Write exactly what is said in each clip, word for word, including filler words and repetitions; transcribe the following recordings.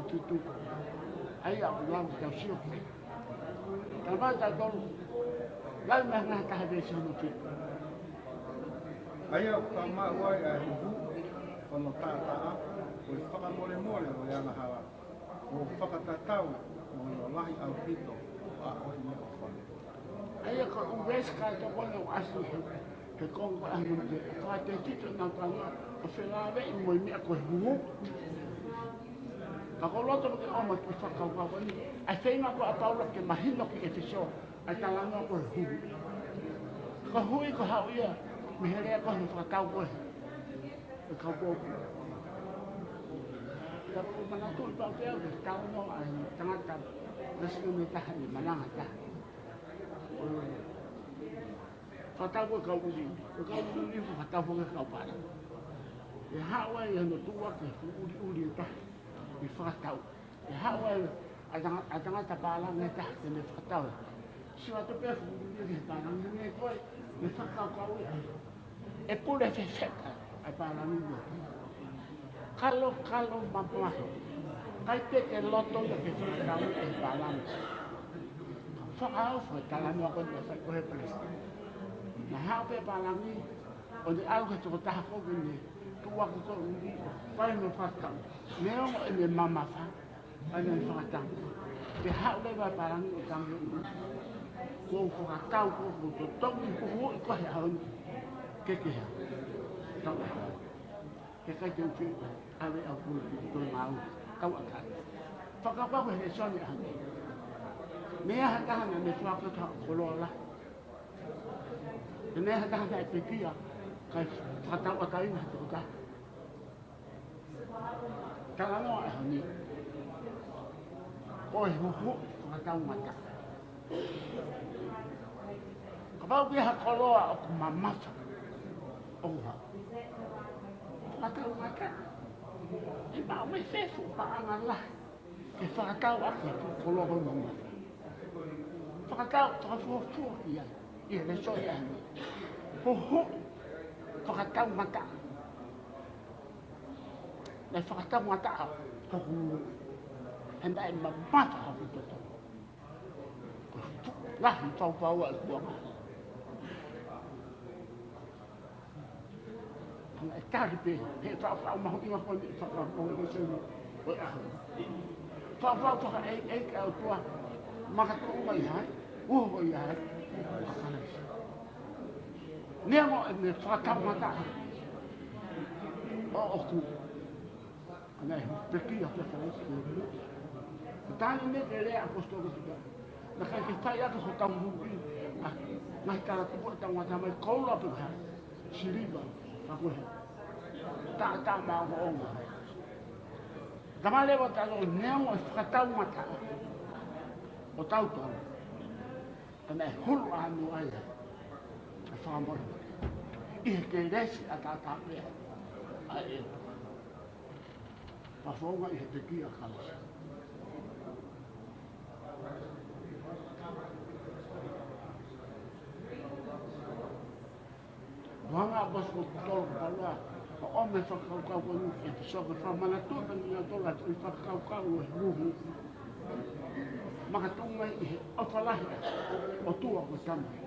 Fitu. ʻA ia ʻoku lau ke tau sio ki ai. Tala mai ʻe tautolu, lau mai e ngaahi taha veesi hono fitu. ʻA ia ʻoku faʻa maʻu ai ʻa e huhu ʻo hono taʻataʻa, ko e fakamolemole ʻo e angahala, ʻo fakatatau mo hono lahi ʻaupito ʻa hono ʻofa. ʻA ia ko e ʻū veesi kātoa ko ena ʻoku ʻasi he, he konga ko ē ʻa e moʻui, ʻoku fakatefito ʻenau talanoa ʻo felāveʻi mo e meʻa ko e huhu. Ka ʻoku ou loto ke ʻomai e kiʻi fakakaukau ko eni, ʻa e feinga ko ē ʻa Paula ke mahino ki ʻEfesō ʻa e talanoa ko e huhu. Ko e huhu ko e haʻu ia mei he lea ko ē hono fakatau ko ē ʻe he kau kōpū. Ka ʻoku ou manatuʻi pē au ki he talanoa ʻa e tangata, naʻe sio mei taha ʻi he malanga taha. Fakatau ko ē kau ʻuliʻuli, ko e kau ʻuliʻuli, fakatau ko ē kau pālangi. ʻE haʻu ai ʻa hono tuʻu ʻa e fuʻu ʻuliʻuli ʻe taha ʻi he fakatau. ʻE haʻu ai ʻa e tanga-, ʻa e tangata pālangi ʻe taha ke ne fakatau. Sio atu pē fuʻu ʻuliʻuli he pālangi, ne ko e, ne fakakaukau ia. ʻE pule fefeka ʻa e pālangi ia. Kalokalo mamahi. ʻIkai pē ke loto ia ke fakatau ʻe he pālangi. Fakaofo e talanoa ko eni naʻe fai ko ē ʻe he palesiteni. Naʻe haʻu pē pālangi, ʻo ne ʻalu ki he tokotaha ko ē ke ne tuʻu ʻaki e ʻuliʻuli, fai hono fakatau. Neongo ʻene mamafa, ʻa ia naʻe fakatau. Pea haʻu leva e pālangi ʻo tangi ʻo ui, kuo u fakatau, kuo u totongi, kuo u huhuʻi koe he ʻaho ni. Ke ke hā? Tau ʻalu. Ke ʻikai te u fie ʻave ʻa e ʻuliʻuli ki he toe maau. Tau ʻalu. Fakakaukau he lēsoni ʻaho ni. Meʻa ha taha naʻa ne fakakoloa lahi. Meʻa ha taha naʻe pekia, kae fakatauʻatāina ha tokotaha. Talanoa ʻaho ni. Ko e huhu fakataumata. Kapau ʻoku ʻi ai ha koloa ʻoku mamafa, ʻoku hā? Fakataumata. ʻE maʻu mei fē e fuʻu paʻanga lahi ke fakatau ʻaki e fuʻu koloa ko ē mamafa? Fakatau, fakafuofua ki ai ʻi he lēsoni ʻaho ni. Huhu fakataumata. Naʻe fakataumata hoku huhu he naʻe mamafa hoku toto. Ko e fuʻu lahi fau fau ʻa e kuonga. Hanga ʻe tali pē, he faʻufaʻu mahuʻinga ko eni, faʻufaʻu ko eni, ko e ʻaho. Faʻufaʻu fakaʻeiʻeiki ʻa e ʻOtua, makatuʻunga ʻi hai, uho ʻi hai, ʻa Kalaisi. Neongo ʻene fakataumata ʻa ʻoku, ʻa naʻe pekia pē ʻa Kalaisi. Ko e taimi ʻe lea ʻa e ʻaposetolo ko Pita, naʻe ʻikai ke fai ʻaki hotau huhuʻi ʻa e ngaahi talatupuʻa ʻa e tangata mai, koula pe ko e hā, siliva, pe ko e hā. Taʻataʻa maʻongoʻonga. Tala mai leva ʻe tautolu, neongo e fakataumata ʻo tautolu, ka naʻe hulu ʻānoa ia ʻa e fakamolemole ʻi he kelesi ʻataʻatā pē ʻa e ʻOtua. Fakafofonga ʻi he pekia ʻa Kalaisi. Hanga ʻe he ʻaposetolo ko Paula ʻo ʻomai e fakakaukau ko eni ki ʻEfesō ke fakamanatu kiate kinautolu ʻa e fakakaukau ʻo e huhu. Makatuʻunga ʻi he ʻofa lahi ʻa e ʻOtua ko e Tamai.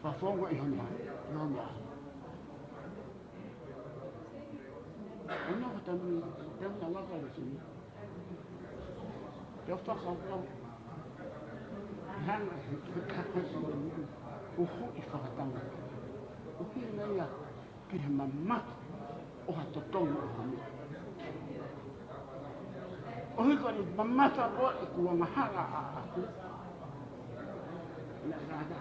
Fakafofonga ʻi hono, ʻi hono ʻAlo. ʻOno ko e taimi, taimi naʻa ku laka lēsoni, pea u fakakaukau, hanga ʻe he, he, he, huhuʻi fakataumata, ʻuhinga ia ki he mamafa ʻo ha totongi ʻo ha meʻa. ʻOku ʻikai ko e mamafa ko ē ʻeku angahala ʻaʻaku. Naʻe ʻikai ke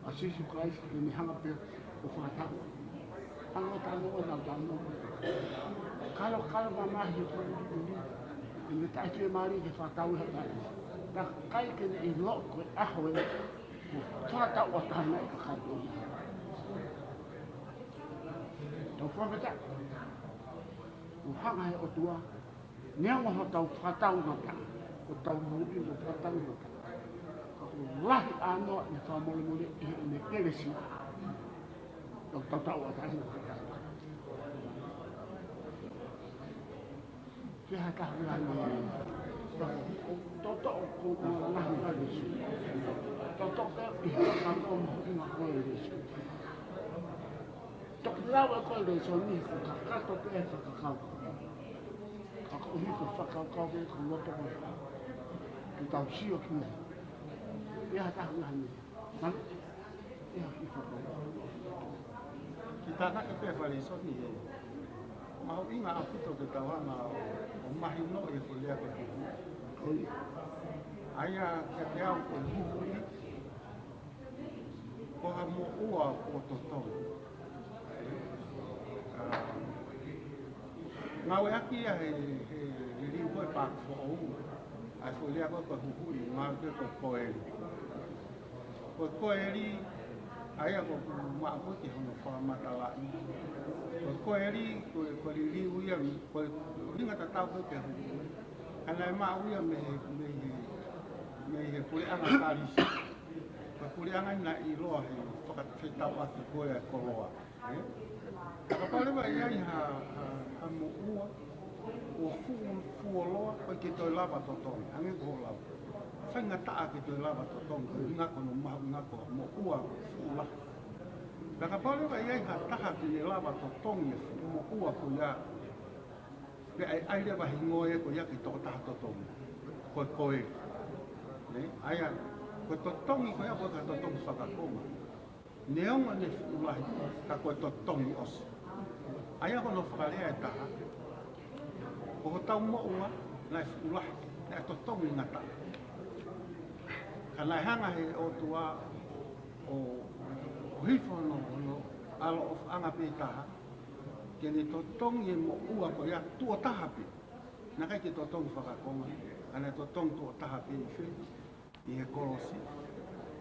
ʻa Sīsū Kalaisi ke ne hanga pē ʻo fakatau. Hanga ʻo tanu, ʻo tanu, tanu. Kalokalo mamahi ʻo tanu, tanu. ʻE ne taʻefiemālie ke fakatau ʻe ha taha. Ka ʻikai ke ne ʻilo ko e ʻaho ē ʻoku fakatau ʻa e tangata ʻe kakato ia. Tau fakafetaʻi. ʻOku hanga ʻe he ʻOtua, neongo hotau fakataumata, hotau moʻui mo fakataumata, ka ʻoku lahi ʻānoa ʻene fakamolemole ʻi heʻene kelesi. Tau tautau ʻa tahi. Ke ha taha ʻi ai ʻene toʻotoʻo ko ʻene ngaahi ʻa Sīsū. Toʻotoʻo ke ʻi he kakato mo ʻene ngaahi ʻa Sīsū. Toki lava ko e lēsoni ko e kakato pē e fakakaukau. Ka ko e hiko fakakaukau ke ko loto ko e ke tau sio ki ai. Ke ha taha ʻi ai ʻene Malu, ia ki fakaʻuhinga. Ki tānaki pē fale soni ē. Mahuʻinga ʻaupito ke tau hanga ʻo, ʻo mahinoʻi e foʻi lea ko e huhuʻi. ʻA ia kiate au ko e huhuʻi, ko ha moʻua ʻoku totongi. ʻA, ngāueʻaki ia he, he, he liliu ko e Paaki Foʻou. ʻA e foʻi lea ko e, ko e huhuʻi, ngāueʻaki ko e koeli. Ko e koeli, ʻa ia ko e maʻa ko e ki hono fakamatalaʻi. Ko e koeli, ko e, ko e liliu ia, ko e ʻuhinga tatau ko e ki he huhuʻi. Ka naʻe maʻu ia mei he, mei he, mei he puleʻanga Kalisi. Ko e puleʻanga naʻe ʻiloa he fakafetauʻaki ko e koloa. Ē? Kapau leva ʻe ʻi ai ha, ha, ha moʻua ʻoku fuʻu, fuoloa, ʻoku ʻikai ke toe lava totongi, hangē ko hoʻo lau. Faingataʻa ke toe lava totongi, ko e ʻuhinga ko hono mahuʻinga ko e moʻua fuʻu lahi. Ka kapau leva ʻe ʻi ai ha taha ke ne lava totongi e fuʻu moʻua ko ia, pea ʻe ʻai leva hingoa ia ko ia ki he tokotaha totongi. Ko e koeli. Ē? ʻA ia, ko e totongi ko ia, ko e ka totongi fakakonga. Neongo ʻene fuʻu lahi, ka ko e totongi ʻosi. ʻA ia ko hono fakalea ʻe taha, ko hotau moʻua, naʻe fuʻu lahi, naʻe totongi ngata. Ka naʻe hanga he ʻOtua ʻo, ʻo hifo hono, hono ʻaloʻofaʻanga pē taha, ke ne totongi e moʻua ko ia tuʻo taha pē. Naʻe ʻikai ke totongi fakakonga, ka naʻe totongi tuʻo taha pē ʻi fē, ʻi he kolosi.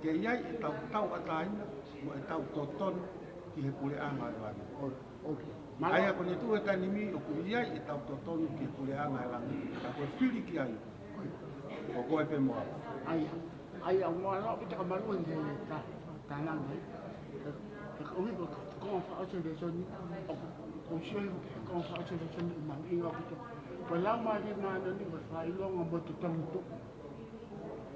Ke ʻi ai ʻetau tauʻatāina mo ʻetau totonu ki he puleʻanga ʻo e langi. ʻO, ʻoku. ʻA ia ko ʻene tuʻu he taimi ni ʻoku ʻi ai ʻetau totonu ki he puleʻanga ʻo e langi. Ka ko e fili ki ai, ko koe pē mo au. ʻA ia, ʻa ia, ʻoku mālō ʻaupito ka malu ʻene ta, tānaki. Ka, ka ʻuhi ko e konga fakaʻosi e lēsoni, ʻoku, ʻoku ou sio he konga fakaʻosi e lēsoni, ʻoku mahuʻinga ʻaupito. Ko e Laumālie Māʻoniʻoni, ko e fakaʻilonga mo e totongi tuʻu.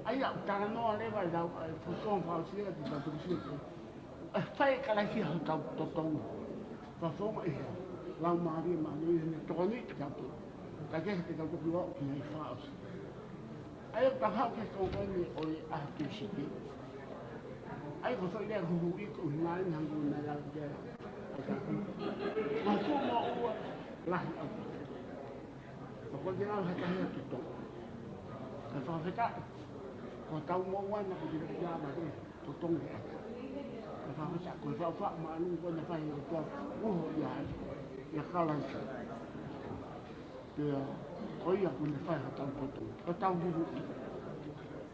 ʻA ia, ʻoku talanoa leva ʻi he lau, ʻa e foʻi konga fakaʻosi ē, ʻoku tau toki sio ki ai. ʻE fai ʻe Kalaisi hotau totongi. Fakafofonga ʻi he Laumālie Māʻoniʻoni ʻi heʻene tokoni kiate kitautolu. Ka ke te kau toki lau ki ai fakaʻosi. ʻA ia, ʻoku tau haʻu ki he konga ko eni ʻo e ʻaho Tūsite. ʻA ia, ko e foʻi lea huhuʻi ko e ʻuhinga eni hangē ko e meʻa lau ki ai. ʻA ia, ko e fuʻu moʻua lahi ʻaupito. Ka ko e ʻuhinga he tahi atu tō. Ka fakafetaʻi, ko hotau moʻua naʻe ʻikai ke lava ke totongi ʻe ha taha. Ka fakafetaʻi, ko e faʻufaʻu māʻolunga ko ē naʻe fai ʻe he ʻOtua, uho ia ai, ʻia Kalaisi. Pea ko ia kuo ne fai hotau totongi, hotau huhuʻi.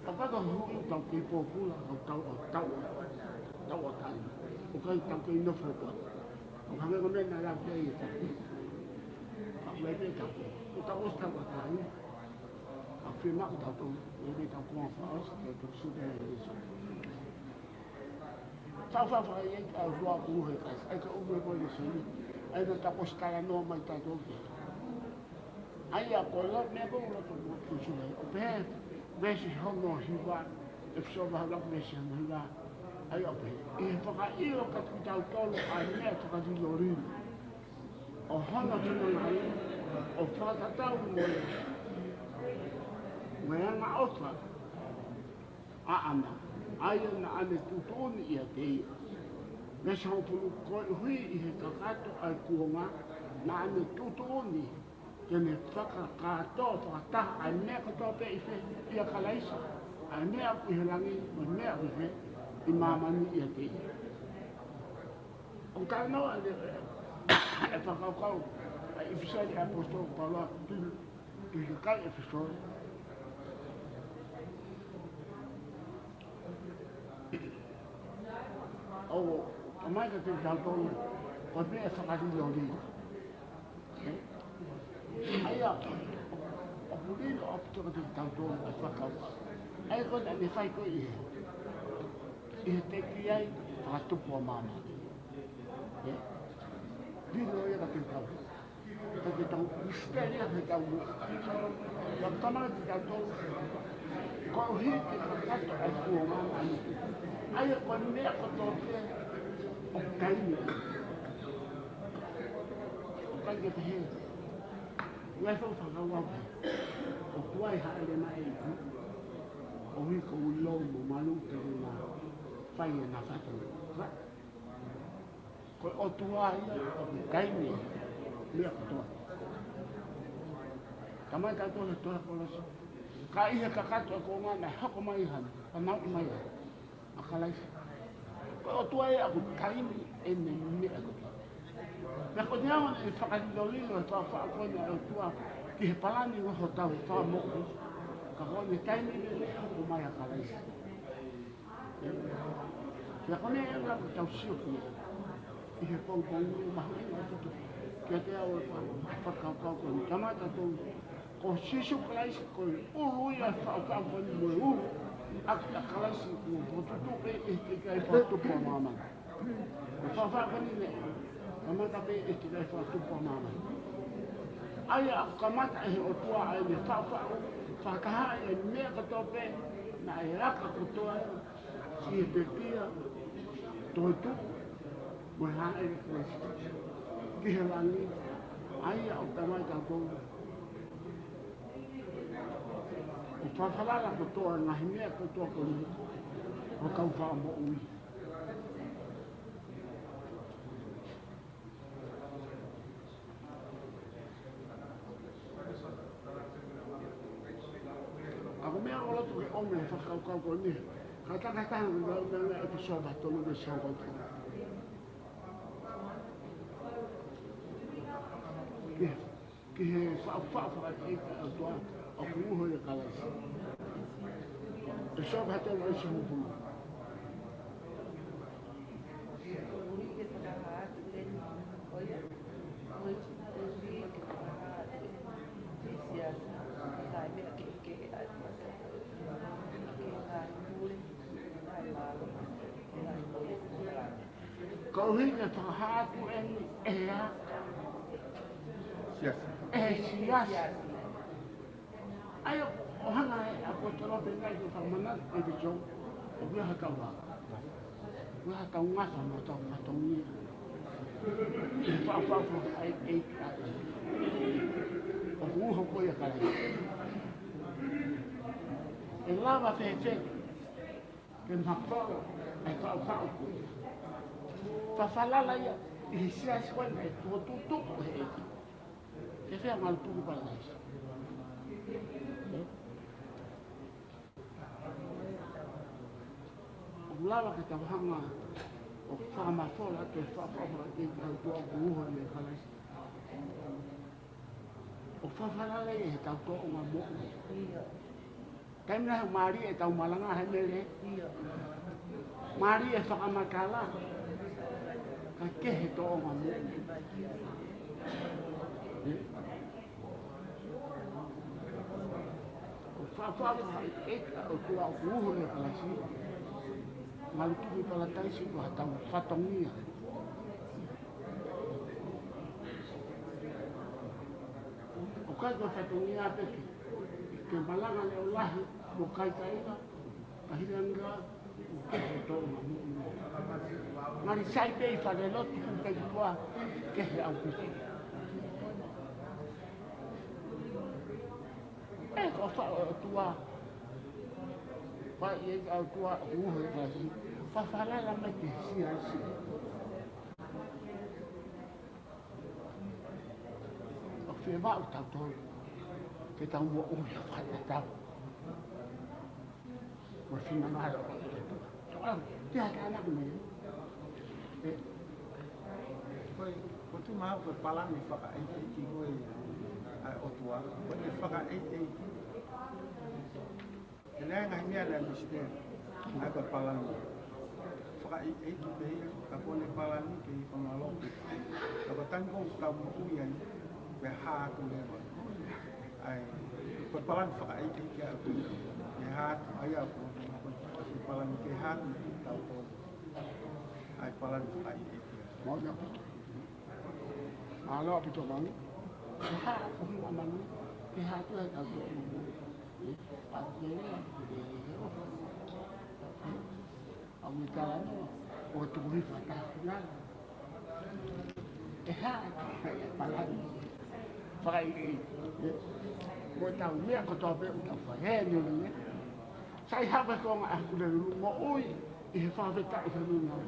Ka ko e huhuʻi ʻoku tau kei pōpula, ʻoku tau, ʻoku tau, tauʻatāina. ʻOku ʻikai tau kei nofo ʻo pōpula. ʻOku hangē ko e meʻa naʻe lau ki ai e tapu. Ka ʻoku ʻi ai pē tapu. ʻOku tau ʻosi tauʻatāina. Ka ʻoku fiemaʻu ke tau tau, ʻi ai pē tau konga fakaʻosi, ke tau sio ki ai e lēsoni. Tau fafai ai, ʻa e ʻOtua kuo uho ʻi Kalaisi, ʻa ia ka ʻoku ʻi ai ko e lēsoni. ʻA ia naʻa tau ʻosi talanoa mai tautolu ki ai. ʻA ia ko e lau meʻa ko e loto mo e Tūsite. ʻOku pehē, veesi hono hiva, ʻEfesō vahe ʻuluaki veesi hono hiva. ʻA ia ʻoku pehē, ʻi he fakaʻilo kiate kitautolu ʻa e meʻa fakalilolilo ʻo hono finangalo, ʻo fakatatau mo e, mo e angaʻofa ʻaʻana, ʻa ia naʻa ne tuʻutuʻuni ʻiate ia. Veesi hongofulu, koeʻuhi ʻi he kakato ʻa e kuonga, naʻa ne tuʻutuʻuni ke ne fakakātoa fakataha ʻa e meʻa kotoa pē ʻi fē, ʻia Kalaisi, ʻa e meʻa ʻoku ʻi he langi, mo e meʻa ʻoku ʻi fē, ʻi māmani ʻiate ia. ʻOku talanoa ʻa e, ʻa e fakakaukau, ʻa e ʻipiseli ʻa e ʻaposetolo ko Paula ki he kakai ʻEfesō. ʻO, ʻomai kiate kitautolu, ko e meʻa fakalilolilo. ʻA ia, ʻoku lilo ʻaupito kiate kitautolu ʻa e fakakaukau. ʻA ia ko e naʻe fai ko ē ʻi he, ʻi he teʻeki ai fakatupu ʻa māmani. Ē? Lilo ia kiate kitautolu. Ka ke Tau misiteli he tau mo. Tau tamai te tau tolu. Ko e hiki kakato ai kuo ngana anu. ʻA ia ko e meʻa kotoa pē ʻoku taimi. ʻOku ʻikai ke pehē. Ngai fau fakauau. ʻOku ʻi ai haʻele mai ʻi. ʻOku ʻi ai ko ʻUlo mo Malu te na fai e na fato. Ko e ʻOtua ia, ʻoku taimi, meʻa kotoa. Tamai tautolu he tohi Kolose. Ka ʻi he kakato ʻa e kuonga naʻe hoko mai hana, ka nau mai hana. ʻA Kalaisi. Ko e ʻOtua ia ʻoku taimi ʻene meʻa kotoa. Pea ko e ʻuhinga ʻene fakalilolilo e faʻafaʻa ko eni ʻa e ʻOtua ki he palani ʻo hotau fakamoʻui. Ka ko ʻene taimi ʻene hoko mai ʻa Kalaisi. Pea ko e meʻa ia ʻoku tau sio ki ai. ʻI he pongipongi ni mahuʻinga ʻaupito. Kiate au e fakakaukau ko eni. Tamai tautolu. Ko Sīsū Kalaisi ko e ʻulu ia e fakakaukau ko eni mo e ʻulu. ʻA Kalaisi kuo fokotuʻu pē ʻe he ʻikai fakatupu ʻa māmani. Ko e faʻafaʻa ko eni ne. Kamata pē ʻe he ʻikai fakatupu ʻa māmani. ʻA ia ʻoku kamata ʻe he ʻOtua ʻa ʻene faʻafaʻa. Fakahā e meʻa kotoa pē. Naʻe aka kotoa. Ki he pekia, toetuʻu, mo e hāʻele ʻa Kalaisi ki he langi, ʻa ia ʻoku tamai tautolu. ʻOku fafalala kotoa ngaahi meʻa kotoa ko eni, ʻo kau fakamoʻui. Ka ko e meʻa ʻoku ou loto ke ʻomi he fakakaukau ko eni. Ka takataha ko e meʻa ʻEfesō vahe tolu veesi hongofulu mā tolu. Ki he, ki he fa-, fa-, fa-, ʻa e ʻOtua, ʻoku uho ʻia Kalaisi. ʻEfesō vahe tolu veesi hongofulu. Koeʻuhi ke fakahā atu eni ʻe he siasi. ʻE he siasi. ʻA ia ʻoku hanga ʻe he ʻaposetolo Pita ke fakamanatu ʻe Pita ʻoku ʻi ai ha tau ʻa. ʻOku ʻi ai ha tau ngata mo tau fatongia. Fa, fa, fa, ai, ai, ai. ʻOku uho ko ia Kalaisi. ʻE lava fēfē ke mafola ʻa e faʻufaʻu ko ia. Fafalala ia ʻi he siasi ko eni ʻe tuʻo tuʻutuʻu he ʻEiki. Ke fea malu tuku Palataisi. ʻOku lava ke tau hanga ʻo fakamafola ke faʻufaʻu ke tau tuʻu ʻoku uho ʻia Kalaisi. ʻO fafalala ʻi he tau tōʻonga moʻui. Taimi naʻe mālie ʻetau malanga he mele. Mālie e fakamatala. Ka kehe tōʻonga moʻui. ʻOku faʻufaʻu ʻa e ʻEiki ʻa e ʻOtua ʻoku uho ʻia Kalaisi. Malu tuku ʻi Palataisi ko ha tau fatongia. ʻOku ʻikai ko e fatongia pē ke, ke malanga leʻo lahi mo kaikaila, ka hili ange ʻoku kehe tōʻonga moʻui. Ngali sai pē ʻi falelotu ʻoku ʻikai tuʻa kehe ʻaupito. ʻE, ko e faʻu ʻOtua. Faʻu ʻi he ʻOtua, uho e kasi. Fafalala mai ki he siasi. ʻOku fiemaʻu tautolu ke tau moʻui ʻo fakatatau mo e finangalo ʻo e ʻOtua. Toʻa, te ata ana ku mai. ʻE, ko e, ko e tuʻu maʻu ko e palani fakaʻeiʻeiki ko e ʻa e ʻOtua. Ko e fakaʻeiʻeiki. ʻE lea ngaahi meʻa lea misiteli. ʻA e ko e palani fakaʻeiʻeiki pē ia, ka ko e palani ke i fangalo pē. Ka ko e taimi ko ē ʻoku tau moʻui ai, pea hā atu leva. ʻA e, ko e palani fakaʻeiʻeiki ʻa e ʻOtua. Ke hā atu, ʻa ia ko e palani ke hā atu ki tautolu. ʻA e palani fakaʻeiʻeiki. Mālō ʻaupito. Mālō ʻaupito, mālō. Ke hā ko hinga manu, ke hā tu he tau tō. Pākele, ke he o. Au me talanoa, ʻo tuku hifa taha nā. ʻE hā, ʻe palani. Fai, ʻe, mo tau meʻa kotoa pē ʻoku tau fai, he neu neu. Sai hapa ko ngā aku le lulu moʻui, ʻi he fakafetaʻi he nunau.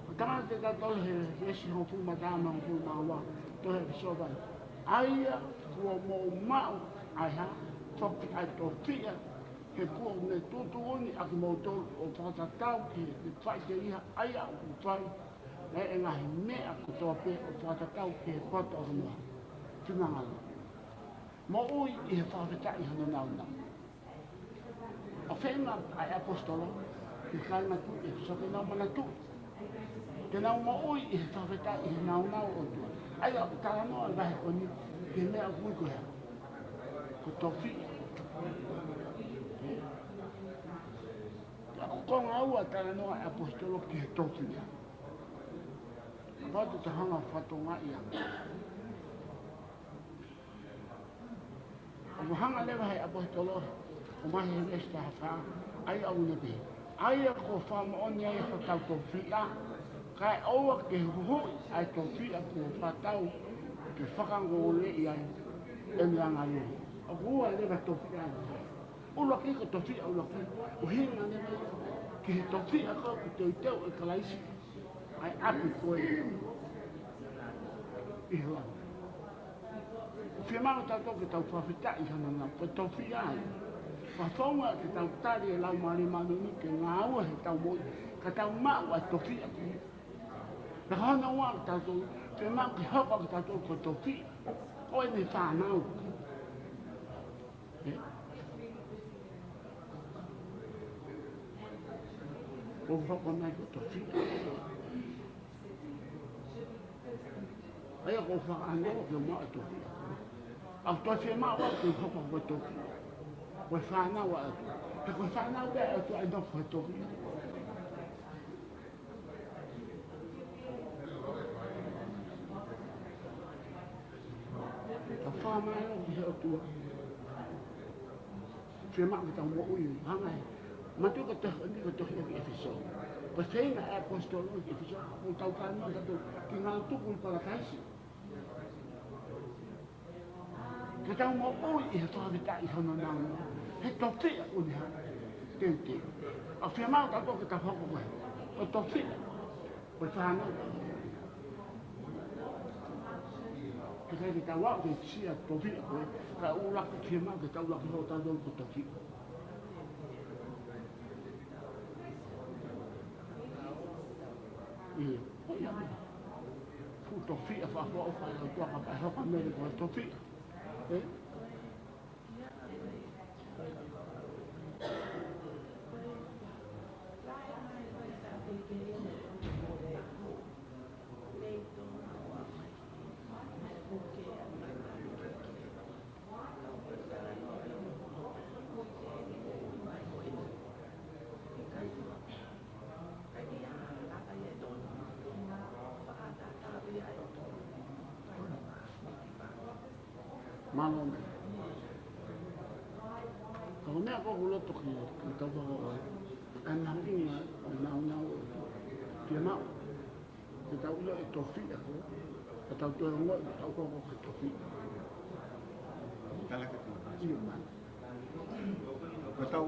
Ko tangata te tatolo he, he si hoku mata ma hoku maua, to he sovai. ʻA ia, kuo mou maʻu, ʻa e hā, tofi ʻa e tofiʻa, he kuo ne tuʻutuʻuni ʻa kimoutolu ʻo fakatatau ki he faʻiteliha ʻa ia ʻoku fai, ʻa e ngaahi meʻa kotoa pē ʻo fakatatau ki he poto ʻo Noa. Finangalo. Moʻui ʻi he fakafetaʻi hono nāunau. ʻO feinga ʻa e ʻaposetolo, ke kāinga tuʻi ʻEfesō ke nau manatuʻi. Ke nau moʻui ʻi he fakafetaʻi he nāunau ʻo e ʻOtua. ʻA ia ʻoku talanoa e vahe ko eni, ki he meʻa ʻoku ui ko e hā. Ko e tofiʻa. Pea ko e konga ua talanoa e ʻaposetolo ki he tofiʻa. Kapau te ta hanga fatongia. ʻOku hanga leva he ʻaposetolo, ʻo mai he veesi taha fā, ʻa ia ʻoku ne pehē. ʻA ia kuo fakamoʻoni ai hotau tofiʻa, kae ʻoua ke huhuʻi ʻa e tofiʻa kuo fakatau ke fakangoleʻi ai ʻene anganuku. ʻOku ua leva tofiʻa ʻi he ʻuluaki ko e tofiʻa ʻuluaki, ʻuhinga leva ia ki he tofiʻa ko ē ʻoku teuteu ʻe Kalaisi, ʻa e ʻapi ko ē ʻi he langi. ʻOku fiemaʻu tautolu ke tau fakafetaʻi hono nāunau, ko e tofiʻa ia. Fakafounga ke tau tali e Laumālie Māʻoniʻoni ke ngāue heʻetau moʻui, ka tau maʻu ʻa e tofiʻa ko ē. Pea ko hono ua ke tau tau, fiemaʻu ke hoko ʻa kitautolu ko e tofiʻa ʻo ʻene fānau. Ē? ʻOku hoko mai ko e tofiʻa. ʻA ia ʻoku ou fakaʻamu ke u maʻu e tofiʻa. ʻOku ou fiemaʻu au ke u hoko ko e tofiʻa. Ko e fānau ʻa e ʻOtua. He ko e fānau pē ʻa e ʻOtua ʻe nofo he tofiʻa. Ka fakamālō ki he ʻOtua. Fiemaʻu ke tau moʻui, hanga ē. Manatuʻi ko e tohi, ko e tohi ʻa ʻEfesō. Ko e feinga ʻa e ʻaposetolo ki ʻEfesō, ʻoku tau kānoa tautolu ki he ngaahi tupu ʻi Palataisi. Ke tau moʻui ʻi he fakafetaʻi hono nāunau. He tofiʻa ʻoku ne hā. Teuteu. ʻOku fiemaʻu tautolu ke tau hoko ko e, ko e tofiʻa. Ko e fānau. Ke tau, ke tau aʻu ke sia tofiʻa ko ē. Ka ʻuluaki fiemaʻu ke tau ʻuluaki hoko tautolu ko e tofiʻa. ʻIo, ko ia. Fuʻu tofiʻa fakafoʻou fai au tua ka pae hoka mele ko e tofiʻa. Ē? Mālō. Ka ko e meʻa ko ē ʻoku ou loto ke, ke tau fakaʻosi. ʻA e mahuʻinga ʻo e nāunau ʻo e ʻOtua. Fiemaʻu ke tau ʻilo e tofiʻa ko ē, ka tau toe ongoʻi ʻoku tau hoko ko e tofiʻa. Tala ke tau. ʻIo, mālō. Ko ʻetau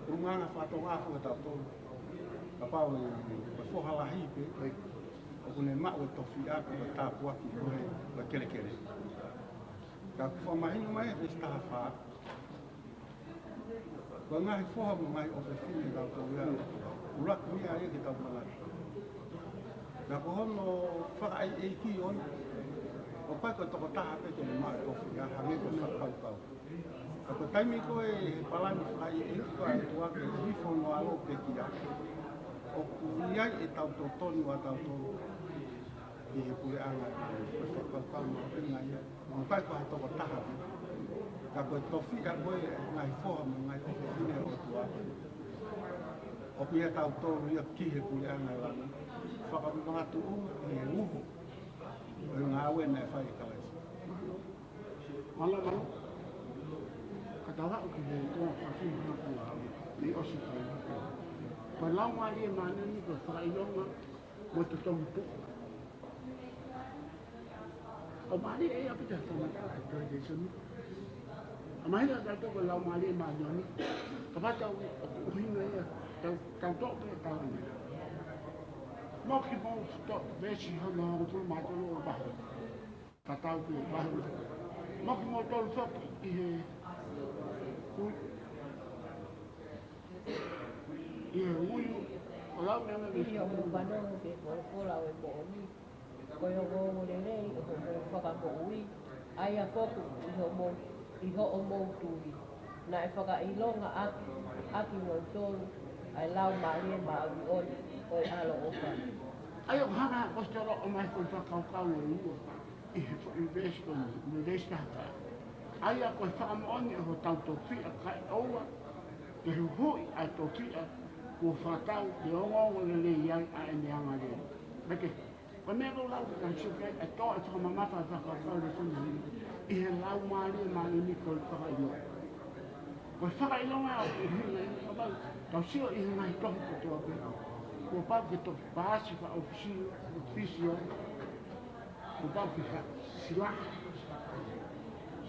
ʻulungaanga fakatōʻafu ʻa tautolu. Kapau ʻe, ko e foha lahi pē, ʻoku ne maʻu e tofiʻa ko e tāpuaki ko ē, ko e kelekele. Ka ʻoku fakamahino mai he veesi taha fā. Ko e ngaahi foha mo e ngaahi ʻofefine ʻoku tau ia. ʻUluaki meʻa ia ke tau manatu. Ka ko hono fakaʻeiʻeiki ʻoku ʻikai ko e tokotaha pē te ne maʻu e tofiʻa hangē ko e fakakaukau. Ka ko e taimi ko ē he palani fakaʻeiʻeiki ko ē ʻa e ʻOtua ke hifo hono ʻAlo pekia. ʻOku ʻi ai ʻetau totonu ʻa tautolu ʻi he puleʻanga, ko e fakakaukau mahuʻinga ia. ʻOku ʻikai ko ha tokotaha pē. Ka ko e tofiʻa ko ē ngaahi foha mo e ngaahi ʻofefine ʻo e ʻOtua. ʻOku ʻiate kitautolu ia ki he puleʻanga ʻo e langi, fakamanatu ʻi he uho ʻo e ngāue naʻe fai ʻe Kalaisi. Mālō, mālō. Ka tau haʻu ki he konga fakafiha ko ia naʻe ʻosi fai. Ko e Laumālie Māʻoniʻoni ko e fakaʻilonga mo e totongi tuʻu. ʻOku mālie ʻaupito e fakamatala ʻa e Tohi Lēsoni. ʻOku mahino ʻa tautolu ko e Laumālie Māʻoniʻoni. Kapau te tau ʻuhinga ia, tau, tau toʻo pē ʻe tautolu. Mou kimuʻa toʻo veesi hono hongofulu mā tolu ʻo vahe. Ka tau pē vahe. Mou kimuʻa toʻo foki ʻi he ui. ʻI he ui. ʻO lau meʻa meʻa ʻi hoʻomou fanongo ki he folofola ʻo e moʻoni. Ko e ongoongolelei ʻo hoʻomou fakamoʻui, ʻa ia foki ʻi hoʻomou, ʻi hoʻomou tui, naʻe fakaʻilonga ʻaki, ʻaki kimoutolu ʻa e Laumālie Māʻoniʻoni ʻo e ʻaloʻofa. ʻA ia ʻoku hanga ʻe he ʻaposetolo ʻo ʻomai ko e fakakaukau ʻe ua ʻi he foʻi veesi ko eni, mo e veesi taha fā. ʻA ia ko e fakamoʻoni ʻo hotau tofiʻa kae ʻoua ke huhuʻi ʻa e tofiʻa kuo fakatau ke ongoongolelei ai ʻa ʻene angalelei. Meke. Ko e meʻa ʻoku lau ke tau sio ki ai, ʻe toʻo e fakamamafa ʻa e fakakaukau lēsoni ni ʻi he Laumālie Māʻoniʻoni ko e fakaʻilonga. Ko e fakaʻilonga ʻoku ʻuhinga ia, kapau tau sio ʻi he ngaahi tohi kotoa pē. Kuo pau ke toki paasi fakaʻofisi-, ʻofisio, kuo pau ke fakasila,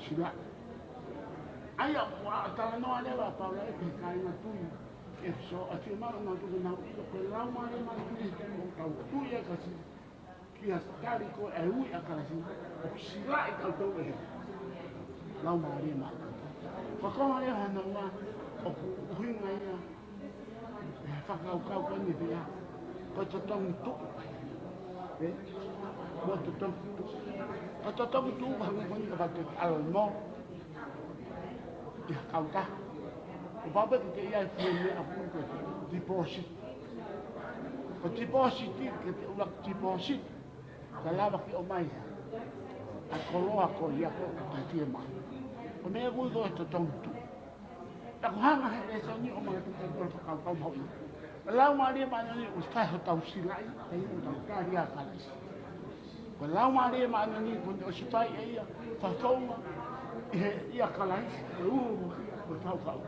sila. ʻA ia ʻoku talanoa leva ʻa Paula ʻi he kāinga tui ʻEfesō, ʻa e fiemaʻu ʻa nautolu ke nau ʻilo ko e Laumālie Māʻoniʻoni he taimi ʻoku tau tui ai Kalaisi, kia tali ko e ui ʻa Kalaisi, ʻoku silaʻi kitautolu ʻe he Laumālie Māʻoniʻoni. Ko e konga leva hono ua, ʻoku ʻuhinga ia ʻe he fakakaukau ko eni pea ko e totongi tuʻu. Ē? Mo e totongi tuʻu. Ko e totongi tuʻu, hangē ko eni ka te ʻalu mo ʻi ha kautaha. Kuo pau pē ke ʻi ai e fie meʻa ʻoku ui ko e deposit. Ko e deposit, ke te ʻuluaki deposit, kae lava ke ʻomai ʻa e koloa ko ia ko e fiemaʻu. Ko e meʻa ʻoku ui ko e totongi tuʻu. Naʻa ku hanga he lēsoni ʻo ʻomai ʻa e fakakaukau mahuʻinga. Laumālie Māʻoniʻoni ʻoku fai hotau silaʻi, ʻa ia ʻoku tau tali ʻa Kalaisi. Ko e Laumālie Māʻoniʻoni kuo ne ʻosi fai ʻe ia fakafounga ʻi he ʻia Kalaisi, ko e uho ia ko e fakakaukau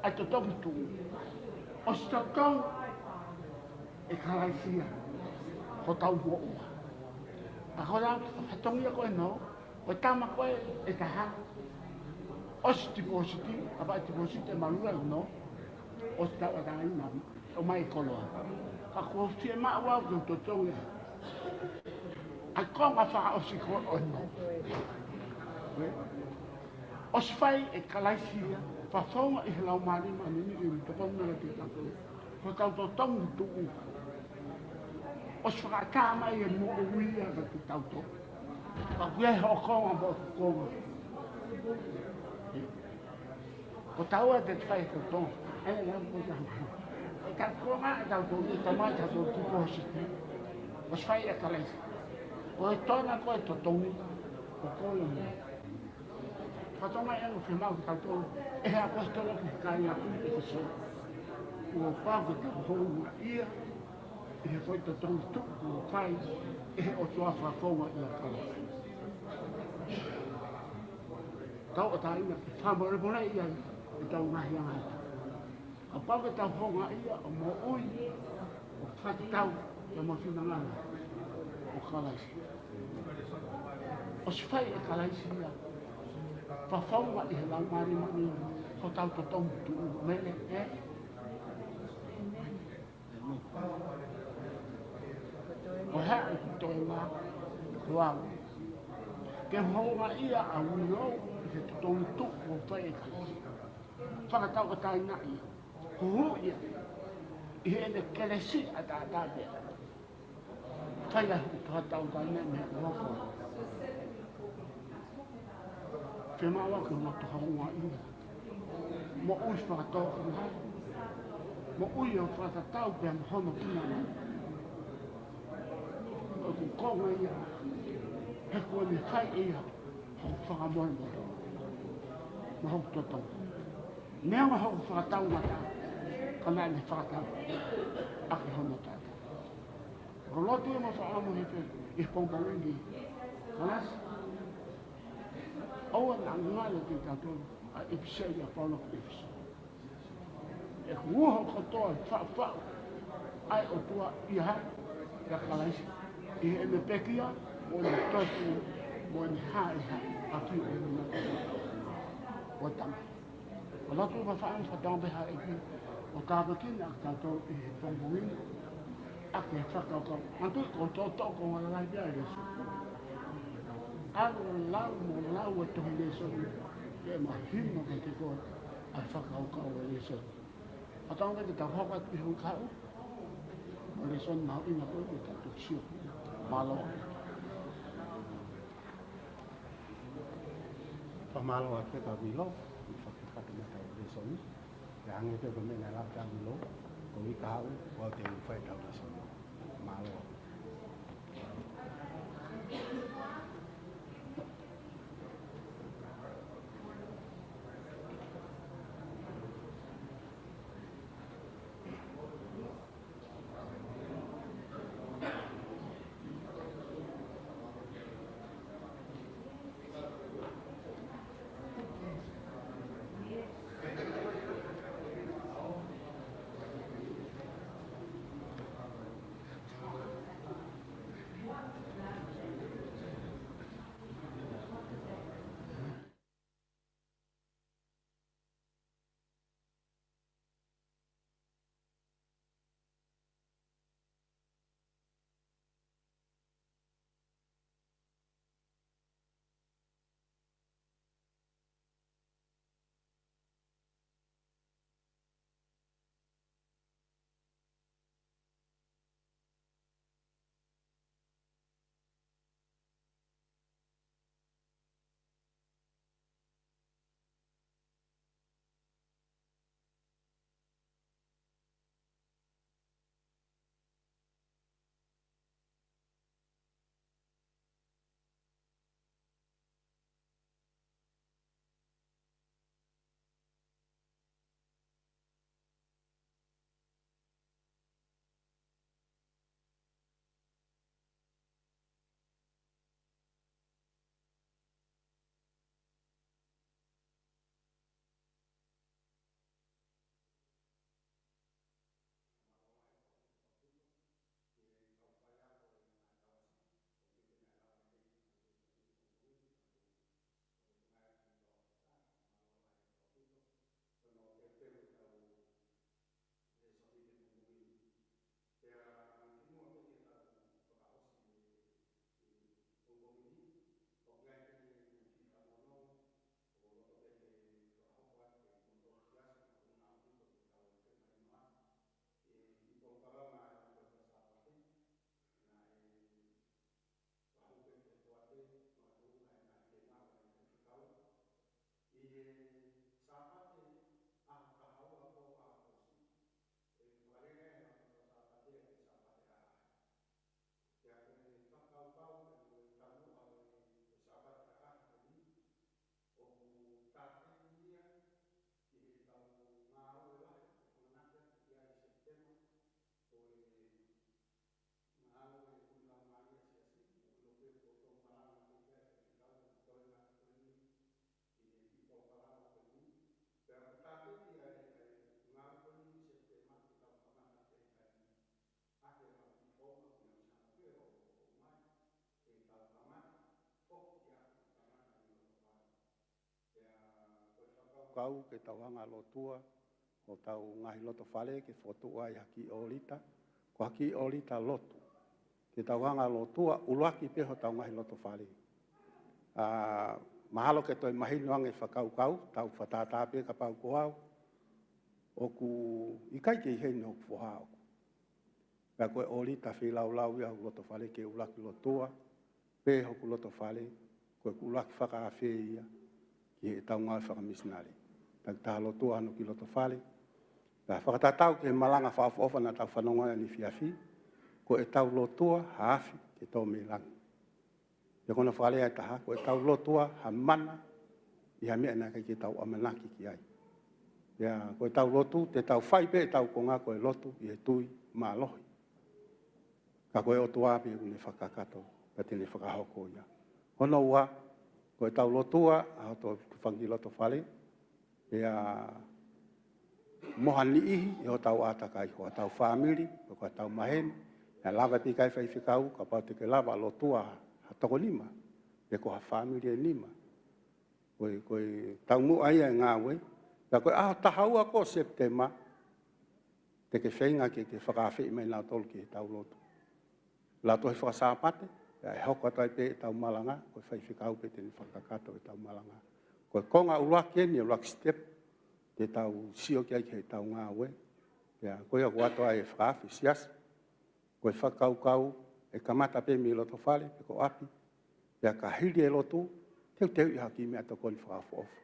ʻa e totongi tuʻu. ʻOsi totongi ʻe Kalaisi ia hotau moʻua. Ka ko e lau fatongia ko ē nō, ko e tama ko ē ʻe taha, ʻosi deposit, kapau deposit ʻe malu ai nō, ʻosi tauʻatāina, ʻomai e koloa. Ka ko e fiemaʻu au ke u totongi ʻa e konga fakaʻosi ko ē nō. ʻOsi fai ʻe Kalaisi ia, fakafounga ʻi he Laumālie Māʻoniʻoni ʻi he tokoni mai kiate kitautolu. Ko hotau totongi tuʻu. ʻOsi fakaʻatā mai e moʻui ia kiate kitautolu. Ka ʻoku ʻi ai hoʻo konga mo ʻeku konga. Ko taua te fai e totongi. ʻE, ʻe, ko taua. ʻE, ka konga, ʻe, tautolu, ʻe, tamai, tautolu, deposit. ʻOsi fai ʻe Kalaisi. Ko e tōna ko e totongi. Ko e koloa. Fatongia ʻeni ʻoku fiemaʻu kiate kitautolu ʻe he ʻaposetolo ki he kāinga tui ʻEfesō. Kuo pau ke tau houngaʻia ʻi he foʻi totongi tuʻu kuo fai ʻe he ʻOtua fakafounga ʻia Kalaisi. Tauʻatāina ke fakamolemoleʻi ai ʻetau ngaahi angahala. Kapau ke tau houngaʻia ʻo moʻui ʻo fakatatau ki he finangalo ʻo Kalaisi. ʻOsi fai ʻe Kalaisi ia. Fakafounga ʻi he Laumālie Māʻoniʻoni hotau totongi tuʻu, mele, ē? Ko e hā ʻeku toenga, ko au, ke houngaʻia ʻa Uilo ʻi he totongi tuʻu kuo fai ʻe Kalaisi. Fakatauʻatāinaʻi, huhuʻi ia ʻi heʻene kelesi ʻataʻatā pē. Fai ʻa e fakatauʻatāinaʻi mei he ʻOtua. Fiemaʻu ke loto houngaʻia. Moʻui fakatōkilalo. Moʻui ʻo fakatatau pea mo hono finangalo. ʻOku konga ia, he kuo ne fai ʻe ia hoku fakamolemole mo hoku totongi. Neongo hoku fakataumata, Pea naʻa ne fakatau ʻaki hono taʻataʻa. Ko e lotu ia mo e fakaʻamu he pē, ʻi he pongipongi ni. Kalasi. ʻOua naʻa ngalo kiate kitautolu ʻa e ʻipiseli ʻa Paula ki ʻEfesō. ʻOku uho kotoa faʻufaʻu ʻa e ʻOtua ʻia hai? ʻIa Kalaisi. ʻI heʻene pekia, mo ʻene toetuʻu, mo ʻene haʻihaʻi ʻaki ʻene mata ʻo tama. Ko e lotu ia mo e fakaʻamu fakataha pē ʻa e ʻEiki ʻo tāpuekina kitautolu ʻi he pongipongi ni ʻaki e fakakaukau. Manatuʻi ko e toʻotoʻo ko e ngaahi lēsoni. ʻAlu ʻo lau mo lau e tohi lēsoni ke mahino kiate koe ʻa e fakakaukau ʻo e lēsoni. Fakatauange ke tau hoko atu ki he uike kahaʻu mo e lēsoni mahuʻinga ko ē ke tau toki sio. Mālō. Fakamālō atu pē kia Vilo, ʻi he fakakakato mai ʻetau lēsoni. Pea hangē pē ko e meʻa naʻe lave ki ai ʻa Vilo, ko e uike kahaʻu, ʻoku ou teu fai ʻetau lēsoni. Mālō. Pea kimuʻa pē ke tau fakaʻosi e, e pongipongi ni, ʻoku ʻi ai pē ʻeku kiʻi fakamoʻoni, ʻoku ou loto pē ke fakahoko atu e motuʻa siasi, ʻoku ou ʻamanaki ko e tau femahinoʻaki e kiʻi polokalama ʻa e Lotofale Sāpate, naʻe fakahoko ʻe he Poate, makatuʻunga ʻa e ngaahi fengāueʻaki ʻa e fekau. ʻI he Sāpate ʻaho taha ua ʻo ʻAokosi, ʻe fakalele ʻa e Lotofale Sāpate ʻi he Sāpate ʻaʻahi. Pea ko e fakakaukau pea mo e taumuʻa ʻo e, ʻo e Sāpate ʻaʻahi ko eni, ʻoku tākiekina ia ʻi heʻetau ngāue lahi ʻoku ʻamanaki atu ki ai ʻi Sepitema, ko e ngāue ʻoku nau maʻu ʻi he siasi, ʻoku ʻilo pē ʻoku tau malanga pē ki ai, ʻe fekau ʻoku toe ngata ko eni ʻi he kiʻi polokalama ko eni. Pea ʻoku tākiekina ʻa e, ʻa e ngāue ko eni ʻi Sepitema ke tau kamata pē ʻi he taimi ʻaki e ngaahi kiʻi founga ʻoku nau sanga pē ʻo, ʻo mai, ke tau kamata foki ʻa e kamata ʻi Lotofale. Pea ko e fakakaukau ke tau hanga ʻo lotua hotau ngaahi lotofale ke fokotuʻu ai ha kiʻi ʻōlita, ko ha kiʻi ʻōlita lotu. Ke tau hanga ʻo lotua ʻuluaki pē hotau ngaahi lotofale. ʻA, mahalo ke toe mahino ange fakakaukau, tau fakatātā pē kapau ko au, ʻoku ʻikai ke ʻi heni hoku foha ʻoʻoku. Pea ko e ʻōlita feilaulau ia hoku lotofale ke ʻuluaki lotua pē hoku lotofale, ko ʻeku ʻuluaki fakaafe ia ki heʻetau ngāue fakamisinale. Takitaha lotua hano kiʻi lotofale. Pea fakatatau ki he malanga fakaʻofoʻofa naʻa tau fanongo ai ʻaneefiafi, ko ʻetau lotua ha afi ke tō mei langi. Pea ko hono fakalea ʻe taha, ko ʻetau lotua ha mana ʻi ha meʻa naʻe ʻikai ke tau ʻamanaki ki ai. Pea ko ʻetau lotu, te tau fai pē ʻetau konga ko e lotu ʻi he tui mālohi. Ka ko e ʻOtua pē ʻoku ne fakakakato, pea te ne fakahoko ia. Hono ua, ko ʻetau lotua ʻa hotau fanga kiʻi lotofale, pea mo ha niʻihi ʻi hotau ʻātakai, ko hotau fāmili, ko hotau maheni, ʻe lava pē ʻikai faifekau, kapau te ke lava lotua ha toko nima, pe ko ha fāmili ʻe nima. Ko e, ko e taumuʻa ia e ngāue, pea ko e ʻaho taha ua ko Sepitema, te ke feinga ke, ke fakaafeʻi mai nautolu ki heʻetau lotu. Lautohi Fakasāpate, pea ʻe hoko atu ai pē ʻetau malanga, ko e faifekau pē te ne fakakakato ʻetau malanga. Ko e konga ʻuluaki eni, ʻuluaki step, te tau sio ki ai ki heʻetau ngāue. Pea ko ia ʻoku ʻoatu ai e fakaafe siasi. Ko e fakakaukau, ʻe kamata pē mei lotofale, pe ko ʻapi. Pea ka hili e lotu, teuteuʻi ha kiʻi meʻatokoni fakaʻofoʻofa.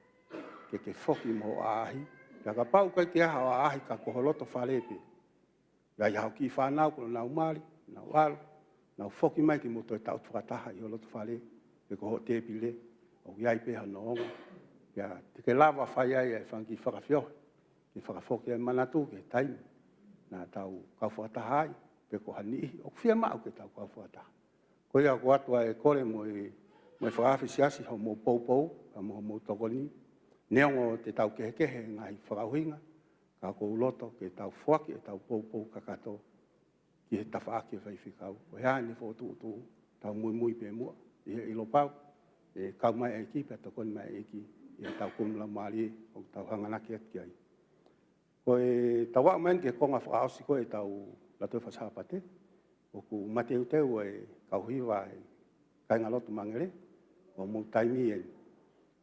Ke ke foki mo hoʻo ʻaʻahi. Pea kapau ʻoku ʻikai ke ʻi ai haʻo ʻaʻahi ka ko ho lotofale pē. Pea ʻi ai haʻo kiʻi fānau kuo nau mali, nau ʻalu, nau foki mai ke mou toe taʻutu fakataha ʻi ho lotofale, pe ko hoʻo tēpile, ʻoku ʻi ai pē hono ongo. Pea te ke lava fai ai e fanga kiʻi fakafeohi, ke fakafoki ai manatu ki he taimi naʻa tau kau fakataha ai, pe ko ha niʻihi ʻoku fiemaʻu ke tau kau fakataha. Ko ia ʻoku ʻoatu ai e kole mo e, mo e fakaafe siasi hoʻomou poupou, pea mo hoʻomou tokoni. Neongo te tau kehekehe he ngaahi fakaʻuhinga, ka ʻoku ou loto ke tau foaki ʻetau poupou kakato ki he tafaʻaki e faifekau. Ko e hā ʻene fokotuʻutuʻu, tau muimui pē muʻa ʻi he ʻilo pau, ʻe kau mai e ʻEiki pea tokoni mai e ʻEiki ʻi heʻetau kumi laumālie ʻoku tau hanganaki atu ki ai. Ko ʻetau aʻu mai eni ki he konga fakaʻosi ko ē ʻetau Lautohi Fakasāpate, ʻoku mateuteu e kau hiva e kāingalotu Mangele, ko hoʻomou taimi eni.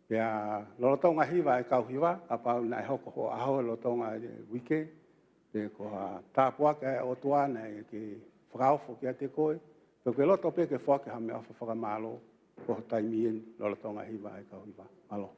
Pea lolotonga hiva e kau hiva, kapau naʻe hoko hoʻo ʻaho lolotonga e uike, pe ko ha tāpuaki ʻa e ʻOtua naʻe ke fakaofo kiate koe, pe ʻoku ke loto pē ke foaki ha meʻaʻofa fakamālō, ko ho taimi eni lolotonga hiva e kau hiva. Mālō.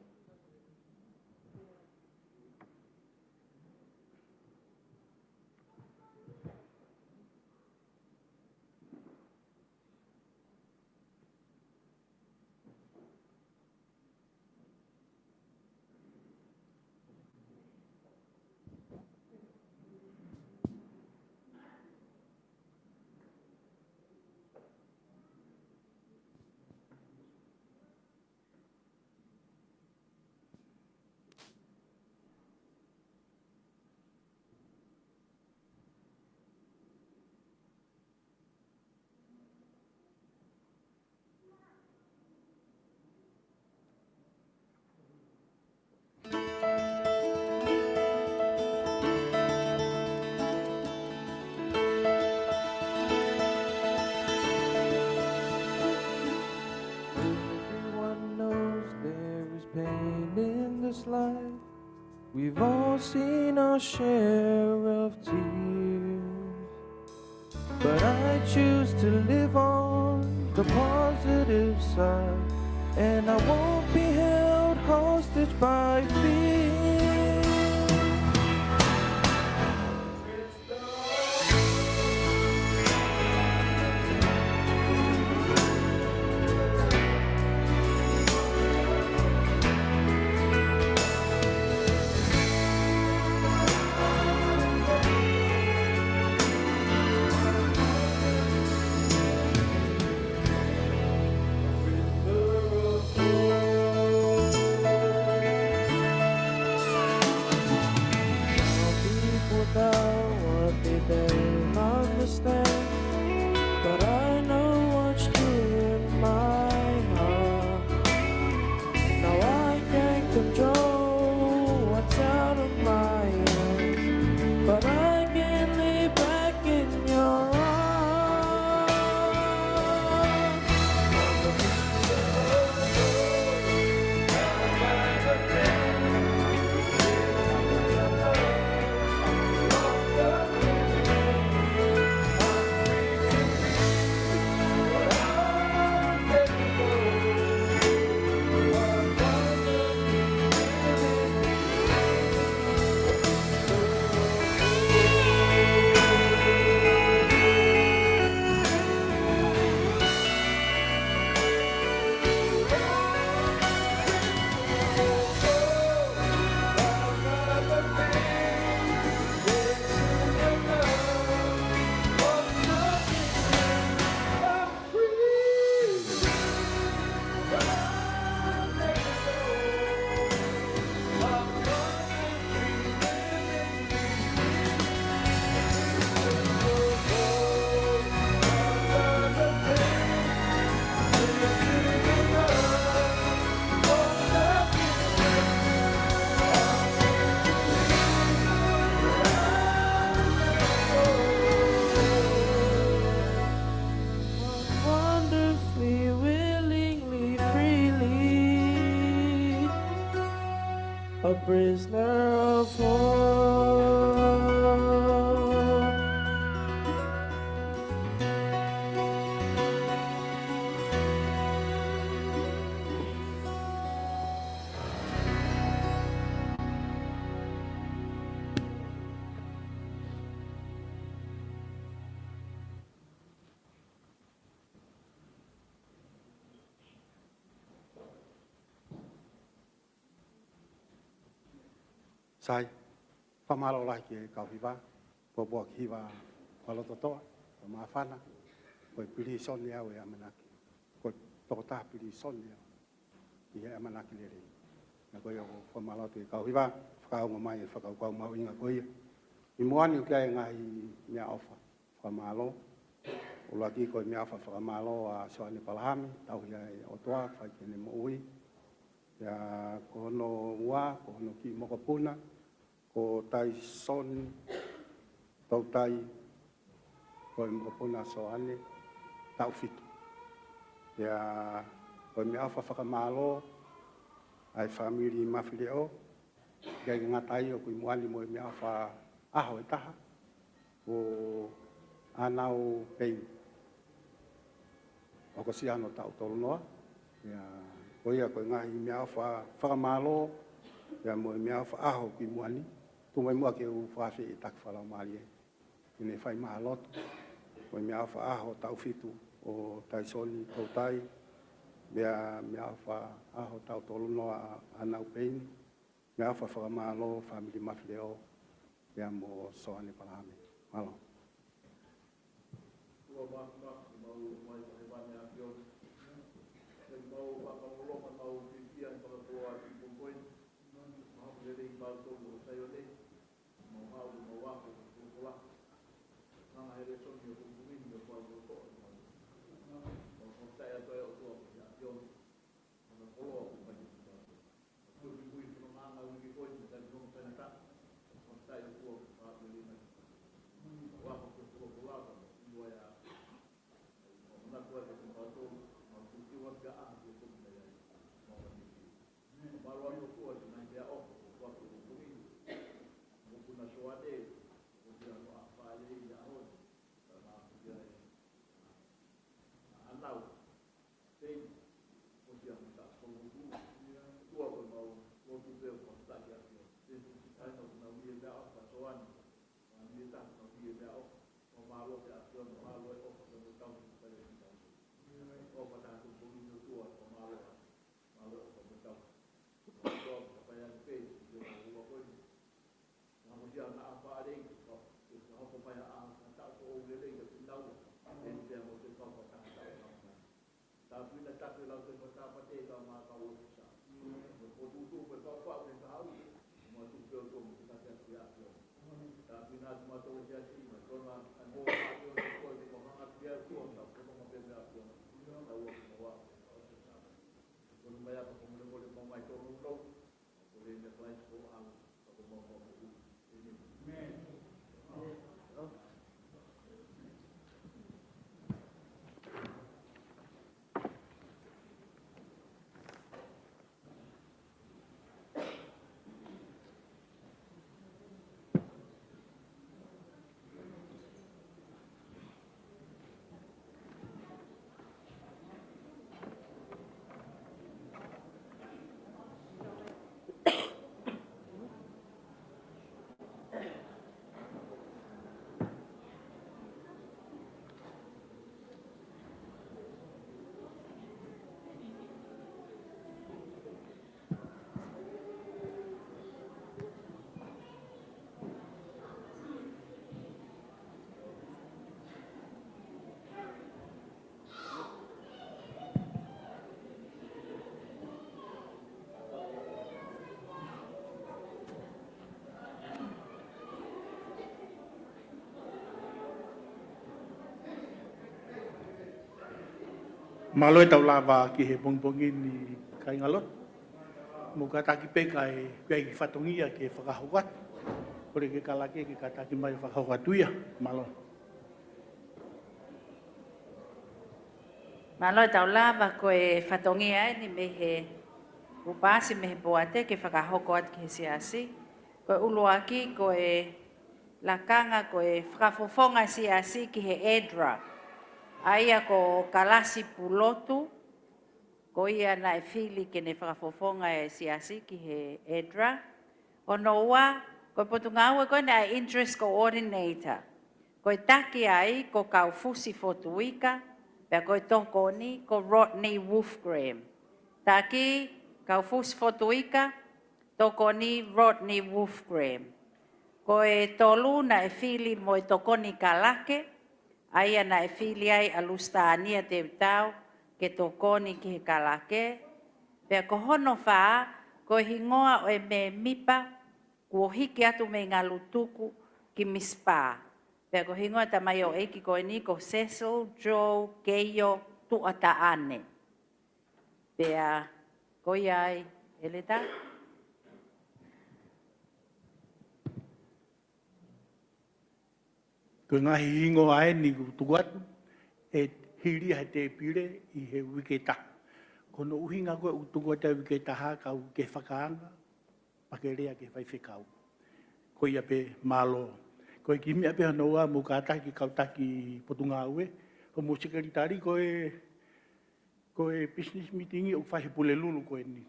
Everyone knows there is pain in this life. We've all seen our share of tears. But I choose to live on the positive side, and I won't be held hostage by fear. Praise the Lord. Sai, fakamālō lahi ki he kau hiva, pōpoaki hiva fakalototoʻa, fakamāfana, ko e pilīsone au ʻe ʻamanaki, ko e tokotaha pilīsone au ʻi he ʻamanaki lelei. Pea ko ia ʻoku ou fakamālō atu ki he kau hiva, fakaongo mai e fakakaukau mahuʻinga ko ia. ʻI muʻa ni ʻoku ʻi ai e ngaahi meʻaʻofa fakamālō. ʻUluaki ko e meʻaʻofa fakamālō ʻa Soane Palahame, tauhi ʻa e ʻOtua, fai ki heʻene moʻui. Pea ko hono ua, ko hono kiʻi mokopuna, ko Taisoni Toutai, ko e mokopuna ʻa Soane, taʻu fitu. Pea ko e meʻaʻofa fakamālō ʻa e fāmili Mafileʻo, ʻikai ke ngata ai ʻoku ʻi muʻa ni mo e meʻaʻofa ʻaho ʻe taha, ko ʻAnau Peini. ʻOku ʻosi ʻa hono taʻu tolu noa, ia, ko ia ko e ngaahi meʻaʻofa fakamālō, ia mo e meʻaʻofa ʻaho ʻoku ʻi muʻa ni, tuku mai muʻa ke u fakaafeʻi e taki fakalaumālie ke ne fai mai ha lotu, ko e meʻaʻofa ʻaho taʻu fitu ʻo Taisoni Toutai, pea meʻaʻofa ʻaho taʻu tolu noa ʻa ʻAnau Peini, meʻaʻofa fakamālō fāmili Mafileʻo, pea mo Soane Palahame. Mālō. Ua mā, mā, mau mai, mai, mai, ʻAfiona. Ke mau, mau, mau, mau, mau, pipia, mau, koloa, ki, pongoi. Mau, lelei, mau, tolu, o, Saione. Mau, mau, mau, ako, ko, kola. Hanga he lēsoni ʻo e pongipongi ni, ʻo pau, ko, ko, mau. Mau, mau, tai, ʻato, ʻe, ʻOtua, ko, ʻAfiona. Mana koloa, ko, mai, ko, mau. Pei, ko sia mo ta ko mo tu. Tua ko mau, ko tu pe ko ta ki a pio. Pei, ai no na mi e mea o ka so ani. Na mi e ta na mi e mea o. Ko malo ke a pio, malo e o ka mo tau ki ka le ki ka. O ka ta ko ko ni tua, ko malo. Malo e o ka mo tau. Ko tua ka pa ya pei, ki ko ko ko ni. Ka mo sia na a pa le, ko ko pa ya a, ka ta ko o le le, ka pina u. Pei, pei mo te ka pa ta ta. Tāpuekina tapu e lau te mo tāpate ka mā ka o sa. Mo potutu pe pau pau ke ka au. Mo tu pe o to mo ka te atu ia pio. Tāpuekina atu ma to ia si ma to na ai mo a pio ko ko mo hanga pia tu o ta ko mo pe me a pio. Ta ua mo wa. Ko ni mai a ko mo le mo le mo mai to no no. Ko le me Christ ko au. Amen. Mālō e tau lava ki he pongipongi ni kāinga lotu. Mo kātaki pē kae ʻi ai e fatongia ke fakahoko atu. Kole ke kalake ke kātaki mai fakahoko atu ia. Mālō. Mālō e tau lava ko e fatongia eni mei he Kuo paasi mei he poate ke fakahoko atu ki he siasi. Ko e ʻuluaki, ko e lakanga, ko e fakafofonga siasi ki he edra. ʻA ia ko Kalasi Pulotu, ko ia naʻe fili ke ne fakafofonga e siasi ki he edra. Hono ua, ko e potungāue ko eni ʻa e interest coordinator. Ko e taki ai ko Kaufusi Fotuika, pea ko e tokoni ko Rodney Wolfgram. Taki, Kaufusi Fotuika, tokoni Rodney Wolfgram. Ko e tolu naʻe fili mo e tokoni kalake, ʻa ia naʻe fili ai ʻa Lusitania Teutau ke tokoni ki he kalake. Pea ko hono fā, ko e hingoa ʻo e mēmipa kuo hiki atu mei Ngalutuku ki Misipa. Pea ko e hingoa tamaioʻeiki ko eni ko Cecil Joe Keio Tuʻataʻane. Pea ko ia ai, ʻEletā. Ko e ngaahi hingoa eni kuo tuku atu, ʻe hili ia he tēpile ʻi he uike ʻe taha. Ko hono ʻuhinga ko ē ʻoku tuku atu he uike ʻe taha, kau ke fakaanga, pea ke lea ki he faifekau. Ko ia pē, mālō. Ko e kiʻi meʻa pē hono ua, mou kātaki kau taki potungāue, ko homou sekelitali, ko e, ko e business meeting ʻoku fai he Pulelulu ko eni.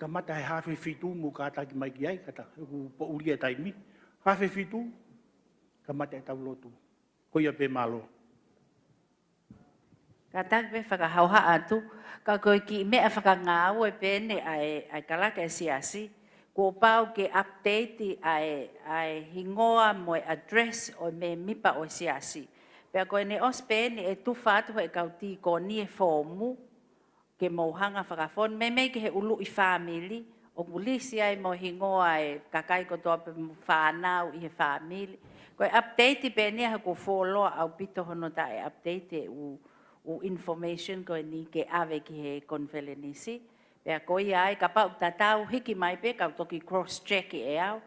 Kamata he hafe fitu, mou kātaki mai ki ai, kātaki, ʻoku poʻuli e taimi. Hafe fitu, kamata ʻetau lotu. Ko ia pē, mālō. Kātaki pē fakahoha atu, ka ko e kiʻi meʻa fakangāue pē eni ʻa e, ʻa e kalake ʻa e siasi, kuo pau ke update ʻa e, ʻa e hingoa mo e address ʻo e mēmipa ʻo e siasi. Pea ko ʻene ʻosi pē eni ʻe tufa atu he kau tīkoni e foomu, ke mou hanga fakafonu, meimei ki he ʻuluʻi fāmili, ʻoku lisi ai mo e hingoa e kakai kotoa pē mo e fānau ʻi he fāmili. Ko e update pē eni ia he kuo fuoloa ʻaupito hono taʻe update e ʻū, ʻū information ko eni ke ʻave ki he konifelenisi. Pea ko ia ai, kapau ʻoku tatau, hiki mai pē kau toki cross check ʻe au.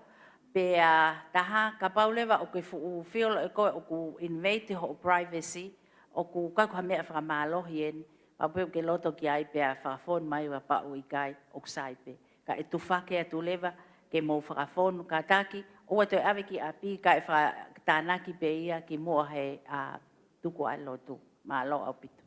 Pea taha, kapau leva ʻoku ke fuʻu feel ʻe koe ʻoku invade hoʻo privacy, ʻoku ʻikai ko ha meʻa fakamālohi eni, pau pē ʻoku ke loto ki ai pea fakafonu mai ua pau ʻikai, ʻoku sai pē. Ka ʻe tufaki atu leva ke mou fakafonu, kātaki, ʻoua toe ʻave ki ʻapi, kae fakatānaki pē ia kimuʻa he, ʻa, tuku ʻa e lotu. Mālō ʻaupito.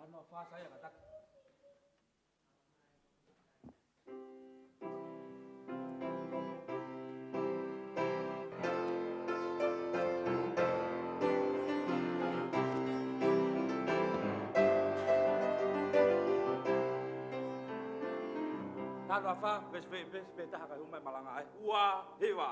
Ano fasa ia kataki. Talo afa, pesi pe, pesi pe taha kae hū mai malanga ai. Ua, hiva.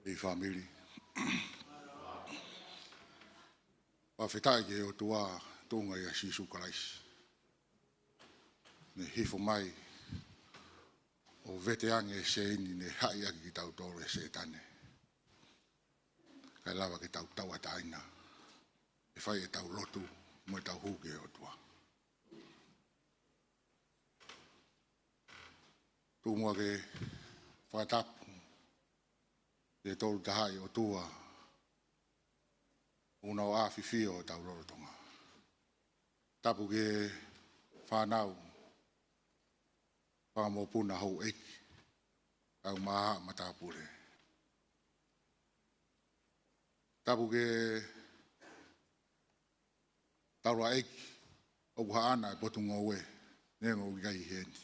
ʻI fāmili. Fakafetaʻi ki he ʻOtua tuʻunga ʻia Sīsū Kalaisi. Ne hifo mai ʻo vete ange e sēini ne haʻi ʻaki kitautolu ʻe Sētane. Kae lava ke tau tauʻatāina. ʻE fai ʻetau lotu, mo ʻetau hū ki he ʻOtua. Tuku muʻa ke fakatapu ki he Tolu Tahaʻi ʻOtua, ʻoku nau ʻafifio ʻi hotau lolotonga. Tapu ki he fānau, fanga mokopuna houʻeiki, kau mahaʻa matāpule. Tapu ki he taulaʻeiki ʻoku haʻana e potungāue, neongo ʻoku ʻikai ʻi heni.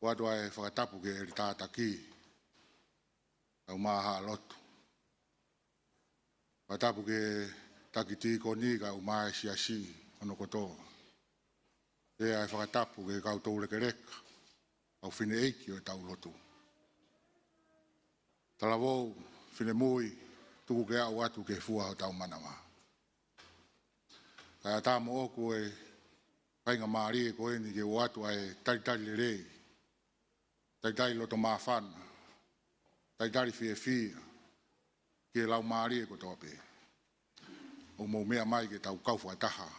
ʻOatu ʻa e fakatapu ki he ʻeletā taki, kau mahaʻa lotu. Fakatapu ki he taki tīkoni, kau mahaʻa siasi hono kotoa. Pea ʻa e fakatapu ki he kau toulekeleka, kau fineʻeiki ʻo ʻetau lotu. Talavou, finemui, tuku ke aʻu atu ki he fua hotau manava. Kae ʻatā moʻoku e faingamālie ko eni ke ʻoatu ʻa e talitali lelei, talitali loto māfana, talitali fiefia, ki he laumālie kotoa pē. ʻOku mou meʻa mai ke tau kau fakataha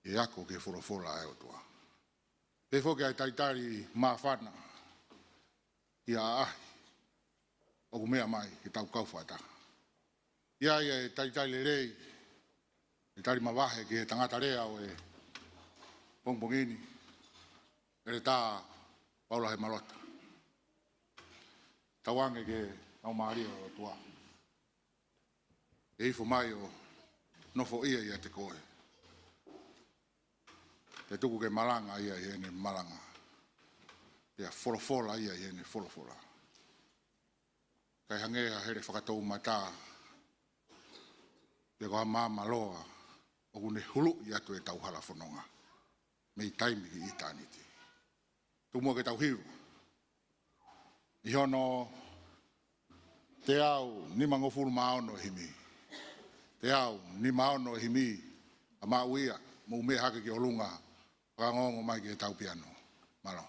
ʻo ako ki he folofola ʻa e ʻOtua. Pehē foki ʻa e talitali māfana ki he ʻaʻahi, ʻoku meʻa mai ke tau kau fakataha. ʻI ai e talitali lelei, e tali mavahe ki he tangata lea ʻo e pongipongi ni, ʻEletā Paula Hemalota. Tauange ke nau mālie ʻo tua. ʻE ifo mai ʻo nofoʻia ʻiate koe. Pea tuku ke malanga ia ʻi heʻene malanga. Pea folofola ia ʻi heʻene folofola. Kae hangē ha hele fakatoumata, pe ko ha maama loa, ʻoku ne huluʻi atu ʻetau hala fononga mei taimi ki ʻitāniti. Tuku muʻa ke tau hiva. ʻI hono teau nimangofulu mā ono e himi. Teau nima ono e himi. ʻA maʻu ia, mou meʻa hake ki ʻolunga, fakaongoongo mai ki heʻetau piano. Mālō.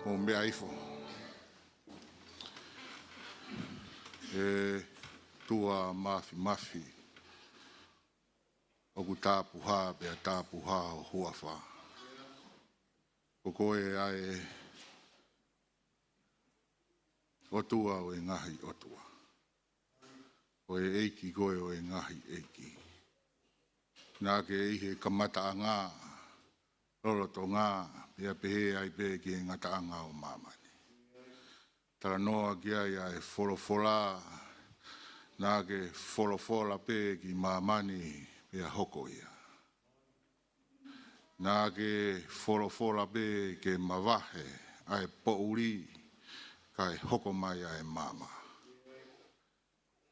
Mou meʻa hifo. ʻE ʻOtua Māfimafi, ʻoku tapuhā pea tapuhā ho huafa. Ko koe ʻa e ʻOtua ʻo e ngaahi ʻotua. Ko e ʻEiki koe ʻo e ngaahi ʻeiki. Naʻa ke ʻi he kamataʻanga, lolotonga, pea pehē ai pē ki he ngataʻanga ʻo māmani. Talanoa ki ai ʻa e folofola, naʻa ke folofola pē ki māmani, pea hoko ia. Naʻa ke folofola pē ke mavahe ʻa e poʻuli, kae hoko mai ʻa e maama.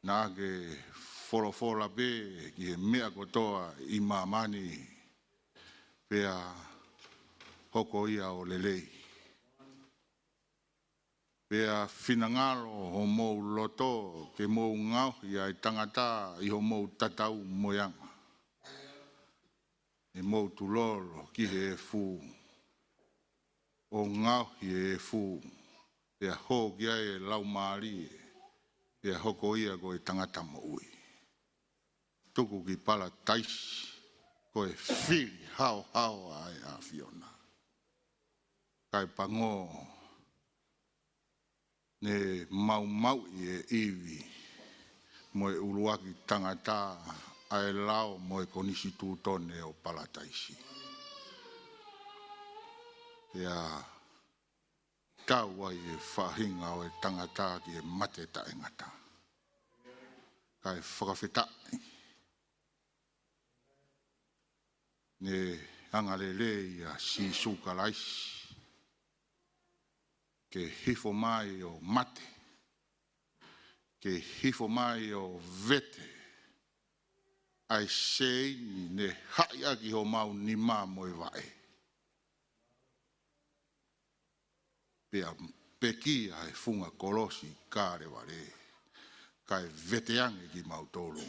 Naʻa ke folofola pē ki he meʻa kotoa ʻi māmani, pea hoko ia ʻo lelei. Pea finangalo homou loto ke mou ngaohi ʻa e tangata ʻi homou tatau mo e anga. ʻE mou tulolo ki he efu, ʻo ngaohi e efu, pea hō ki ai e laumālie, pea hoko ia ko e tangata moʻui. Tuku ki palataisi, ko e fili haohaoa ʻa e ʻAfiona. Kae pango, ne maumauʻi ʻe ʻIvi mo e ʻuluaki tangata ʻa e lao mo e konisitūtone ʻo palataisi. Pea tau ai e faʻahinga ʻo e tangata ki he mate taʻengata. Kae fakafetaʻi, ne angalelei ʻa Sīsū Kalaisi ke hifo mai ʻo mate, ke hifo mai ʻo vete ʻa e seini ne haʻi ʻaki homau nima mo e vaʻe. Pea pekia he funga kolosi Kalevale, kae vete ange kimautolu,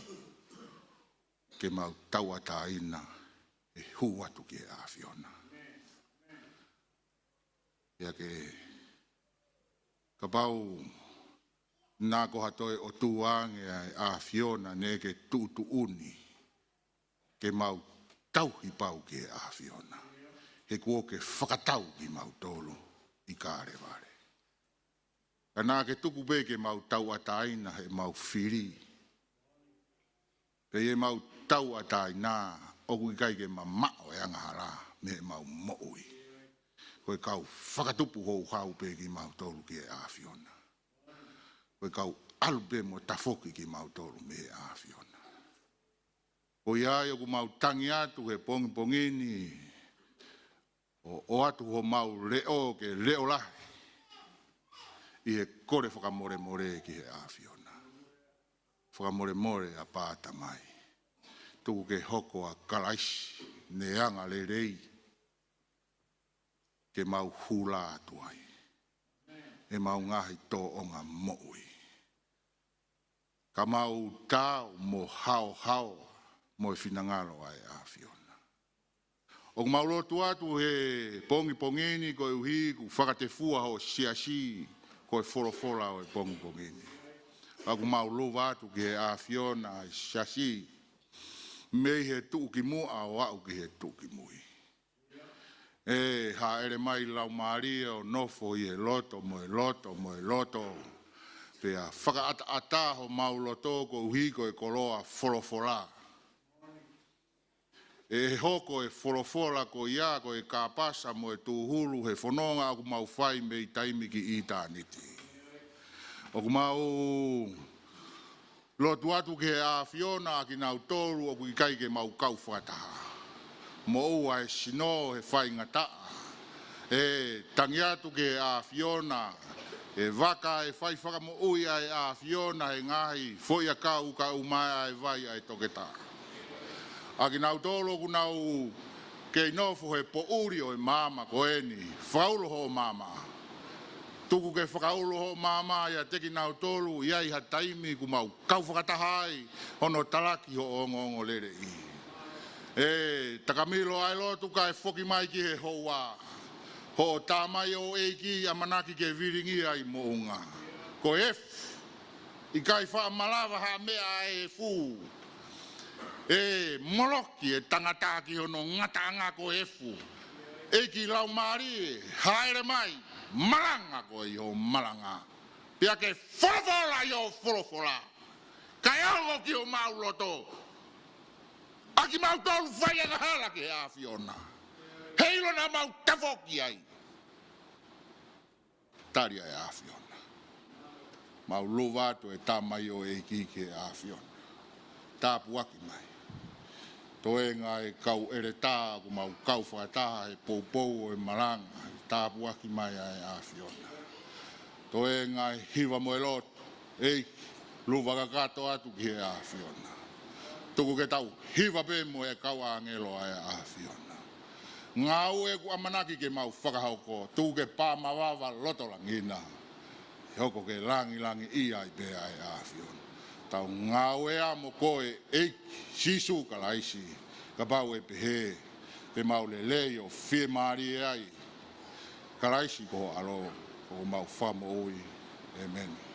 ke mau tauʻatāina ʻe hū atu ki he ʻAfiona. Pea ke kapau naʻa ko ha toe ʻotua ange ʻa e ʻAfiona, naʻa ke tuʻutuʻuni ke mau tauhi pau ki he ʻAfiona. He kuo ke fakatau kimautolu ʻi Kalevale. Ka naʻa ke tuku pē ke mau tauʻatāina heʻemau fili. Pea ʻi heʻemau tauʻatāina, ʻoku ʻikai ke mamaʻo e angahala mei heʻemau moʻui. Ko e kau fakatupu houhau pē kimautolu ki he ʻAfiona. Ko e kau ʻalu pē mo tafoki kimautolu mei he ʻAfiona. Ko ia ai ʻoku mau tangi atu he pongipongi ni, ʻo ʻoatu homau leʻo ke leʻo lahi ʻi he kole fakamolemole ki he ʻAfiona. Fakamolemole ʻa Pātamai. Tuku ke hoko ʻa Kalaisi ne angalelei ke mau hula atu ai ʻemau ngaahi tōʻonga moʻui. Ka mau tau mo haohaoa mo e finangalo ʻa e ʻAfiona. ʻOku mau lotu atu he pongipongi ni koeʻuhi kuo fakatefua ho siasi, ko e folofola ʻo e pongipongi ni. ʻOku mau lava atu ki he ʻAfiona ʻa e siasi, mei he tuʻukimuʻa ʻo aʻu ki he tuʻukimui. ʻE hāʻele mai Laumālie ʻo nofo ʻi he loto mo e loto mo e loto. Pea fakaʻataʻatā homau loto koeʻuhi ko e koloa folofola. ʻE hoko e folofola ko ia ko e kāpasa mo e tūhulu he fononga ʻoku mau fai mei taimi ki ʻitāniti. ʻOku mau lotu atu ki he ʻAfiona ʻa kinautolu ʻoku ʻikai ke mau kau fakataha. Moʻua e sino he faingataʻa. ʻE tangi atu ki he ʻAfiona, ʻe vaka e fai fakamoʻui ʻa e ʻAfiona he ngaahi foʻi ʻakau ka ʻumaʻā e vai ʻa e toketā. ʻA kinautolu ʻoku nau kei nofo he poʻuli ʻo e maama ko eni, fakaulo hoʻo maama. Tuku ke fakaulo hoʻo maama ʻiate kinautolu, ʻi ai ha taimi kuo mau kau fakataha ai, hono talaki hoʻo ongoongolelei. ʻE takamilo ʻa e lotu kae foki mai ki he houa. Hoʻo tamaioʻeiki ʻamanaki ke vilingia ʻi moʻunga. Ko e efu, ʻikai faʻa malava ha meʻa ʻa e efu. ʻE moloki e tangata ki hono ngataʻanga ko e efu. ʻEiki Laumālie, hāʻele mai, malanga koe ʻi hoʻo malanga. Pea ke folofola ʻi hoʻo folofola. Kae ongo ki homau loto. ʻAki mautolu fai angahala ki he ʻAfiona. Heiʻilo naʻa mau tafoki ai. Tali ʻa e ʻAfiona. Mau luva atu e tamaioʻeiki ki he ʻAfiona. Tāpuaki mai. Toenga e kau ʻeletā ʻoku mau kau fakataha he poupou ʻo e malanga. Tāpuaki mai ʻa e ʻAfiona. Toenga e hiva mo e lotu. ʻEiki, luva kakato atu ki he ʻAfiona. Tuku ke tau hiva pē mo e kau ʻāngelo ʻa e ʻAfiona. Ngāue ʻoku ʻamanaki ke mau fakahoko, tuku ke pā mavava loto langi na. Hoko ke langilangiʻia ai pē ʻa e ʻAfiona. Tau ngāue ʻa mo koe ʻEiki Sīsū Kalaisi, kapau ʻe pehē, te mau lelei ʻo fiemālie ai. Kalaisi ko ho ʻAlo, ko homau Fakamoʻui. ʻĒmeni.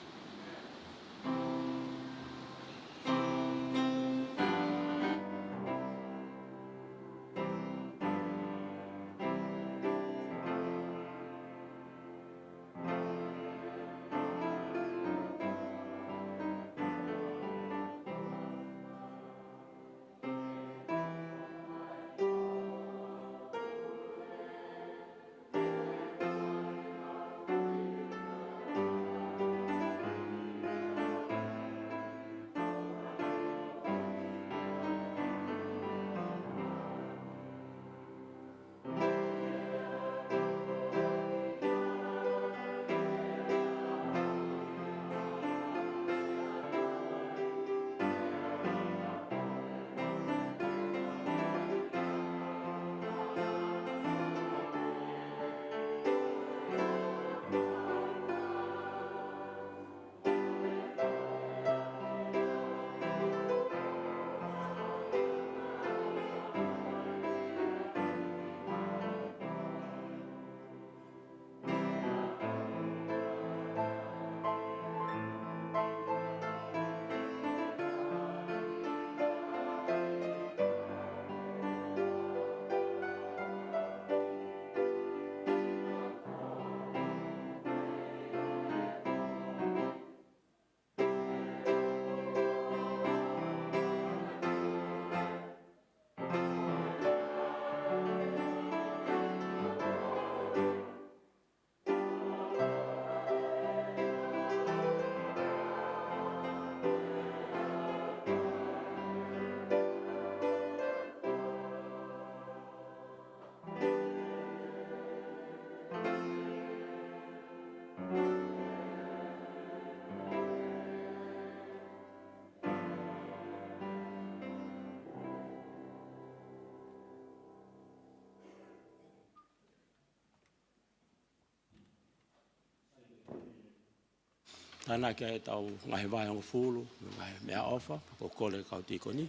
Tānaki ʻetau ngaahi vahehongofulu, ngaahi meʻaʻofa, ko e kole kau tīkoni,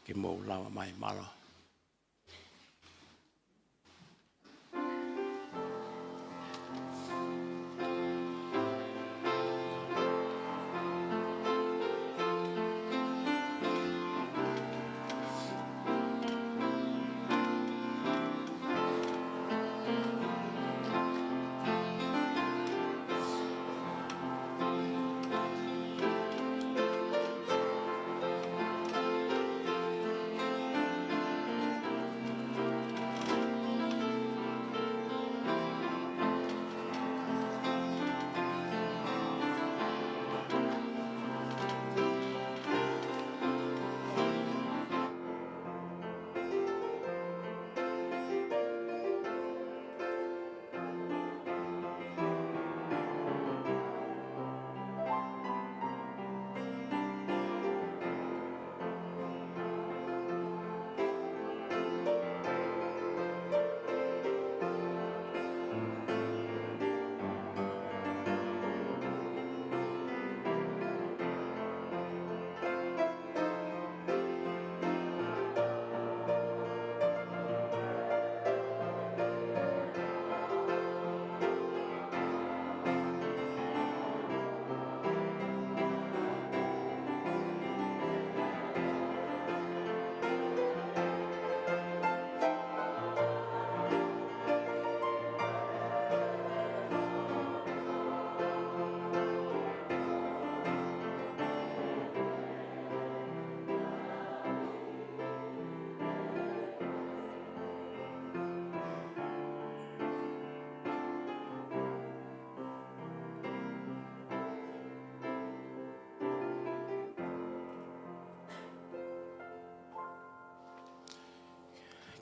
ke mou lava mai mālō.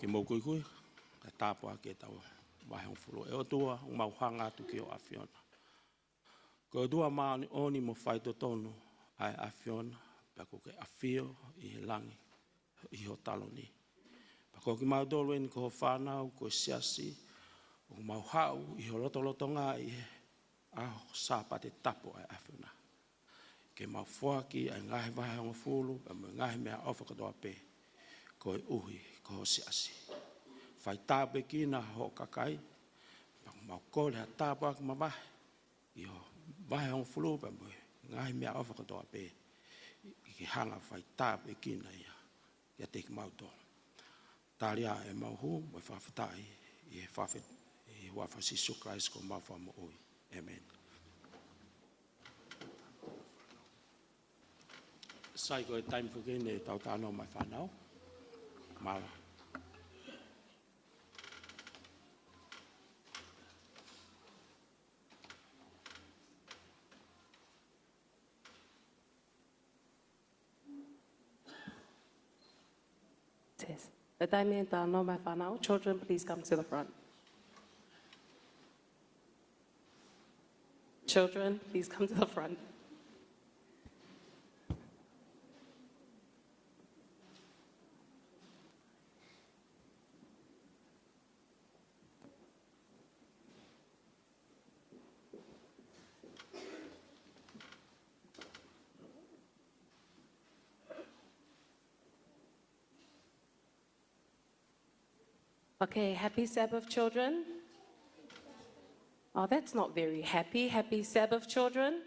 ʻI muʻa kuikui, kae tāpuakiʻi ʻetau vahehongofulu. ʻE ʻOtua, ʻoku mau hanga atu ki ho ʻAfiona. Ko e ʻOtua māʻoniʻoni mo faitotonu ʻa e ʻAfiona, pea ʻoku ke ʻafio ʻi he langi ʻi ho taloni. Pea ko kimautolu eni ko ho fānau, ko e siasi, ʻoku mau haʻu ʻi ho lotolotonga ʻi he ʻaho Sāpate tapu ʻa e ʻAfiona, ke mau foaki ʻa e ngaahi vahehongofulu, pea mo e ngaahi meʻaʻofa kotoa pē, koeʻuhi ko ho siasi. Fai tāpuekina ho kakai, pea ʻoku mau kole ha tāpuaki mavahe ʻi ho vahehongofulu, pea mo e ngaahi meʻaʻofa kotoa pē, ke ke hanga fai tāpuekina ia kiate kimautolu. Tali ā ʻemau hū mo e fakafetaʻi ʻi he fafe-, ʻi he huafa ʻo Sīsū Kalaisi ko homau Fakamoʻui. ʻĒmeni. Sai, ko e taimi foki eni ʻetau talanoa mo e fānau. Mālō. Yes. Ko e taimi eni ʻetau talanoa mo e fānau. Children, please come to the front. Children, please come to the front. Okay, happy Sabbath, children. Oh, that's not very happy. Happy Sabbath, children.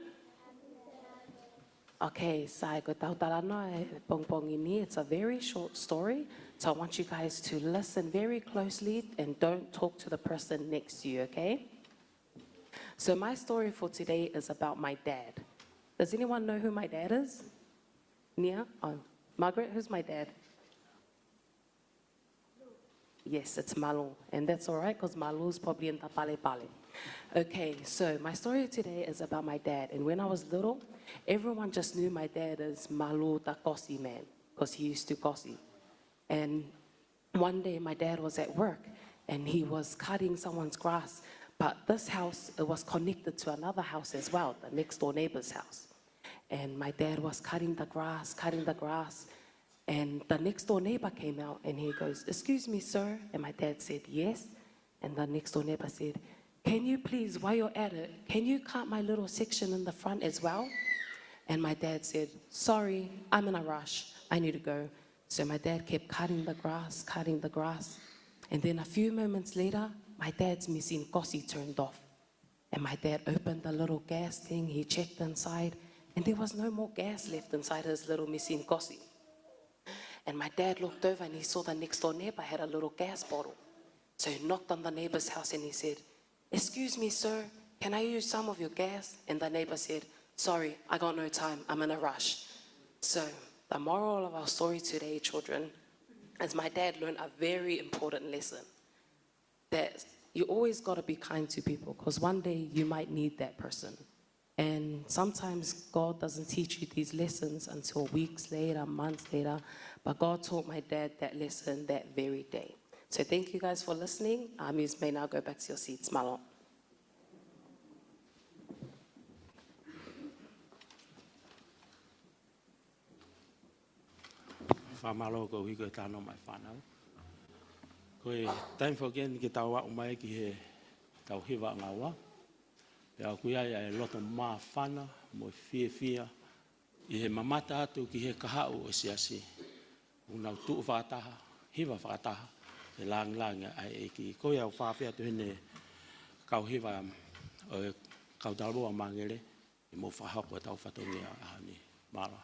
Okay, sai, ko ʻetau talanoa he pongipongi ni, it's a very short story. So I want you guys to listen very closely and don't talk to the person next to you, okay? So my story for today is about my dad. Does anyone know who my dad is? Nia? Oh, Margaret, who's my dad? Yes, it's Malu. And that's all right, 'cause Malu's probably in Tapalepale. Okay, so my story today is about my dad. And when I was little, everyone just knew my dad as Malu the Kosi man, 'cause he used to kosi. And one day, my dad was at work, and he was cutting someone's grass. But this house, it was connected to another house as well, the next door neighbor's house. And my dad was cutting the grass, cutting the grass. And the next door neighbor came out and he goes, "Excuse me, sir." And my dad said, "Yes." And the next door neighbor said, "Can you please, while you're at it, can you cut my little section in the front as well?" And my dad said, "Sorry, I'm in a rush. I need to go." So my dad kept cutting the grass, cutting the grass. And then a few moments later, my dad's machine kosi turned off. And my dad opened the little gas thing, he checked inside, and there was no more gas left inside his little machine kosi. And my dad looked over and he saw the next door neighbor had a little gas bottle. So he knocked on the neighbor's house and he said, "Excuse me, sir, can I use some of your gas?" And the neighbor said, "Sorry, I got no time, I'm in a rush." So the moral of our story today, children, is my dad learned a very important lesson, that you always gotta be kind to people, 'cause one day you might need that person. And sometimes God doesn't teach you these lessons until weeks later, months later. But God taught my dad that lesson that very day. So thank you guys for listening. Um, you may now go back to your seats. Mālō. Fakamālō koeʻuhi ko e talanoa mai fānau. Ko e taimi foki eni ke tau aʻu mai ki heʻetau hiva ʻanga ua. Pea ʻoku ʻi ai ʻa e loto māfana mo e fiefia ʻi he mamata atu ki he kahaʻu ʻo e siasi. ʻOku nau tuʻu fakataha, hiva fakataha, he lāngilangi ʻa e ʻEiki. Ko ia ʻoku ou fakaafeʻi atu heni e kau hiva ʻo e kau talavou ʻa Māngele, ʻi hoʻomou fakahoko ʻetau fatongia ʻaho ni. Mālō.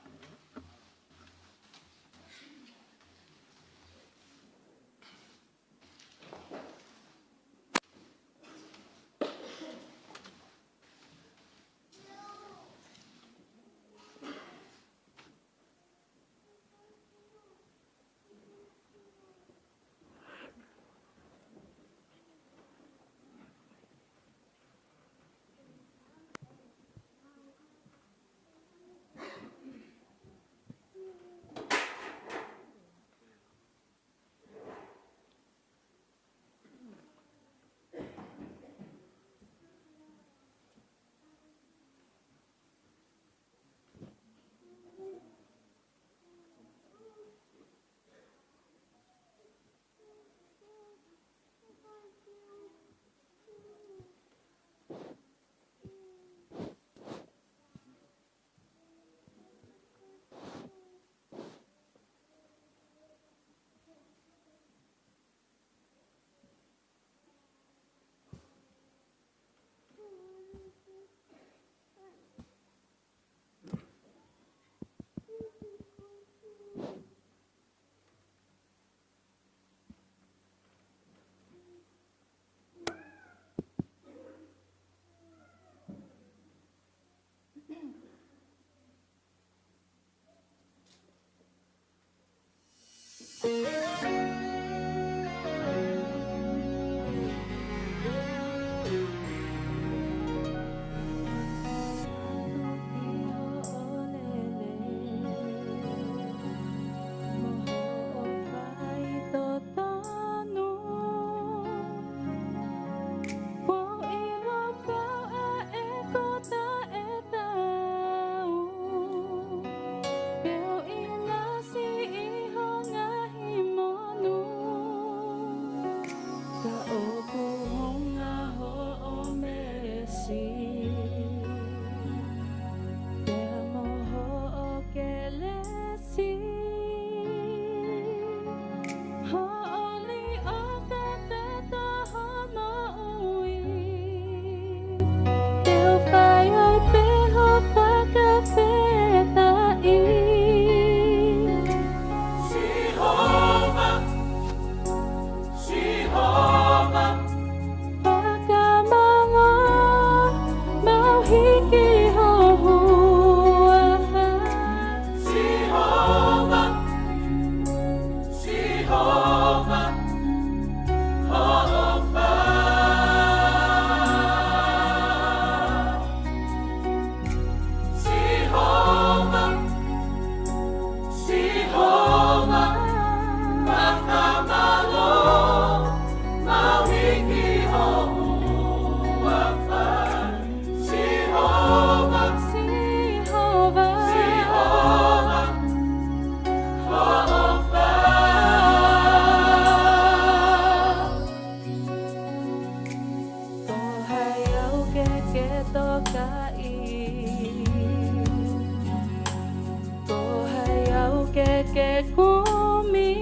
Kumi,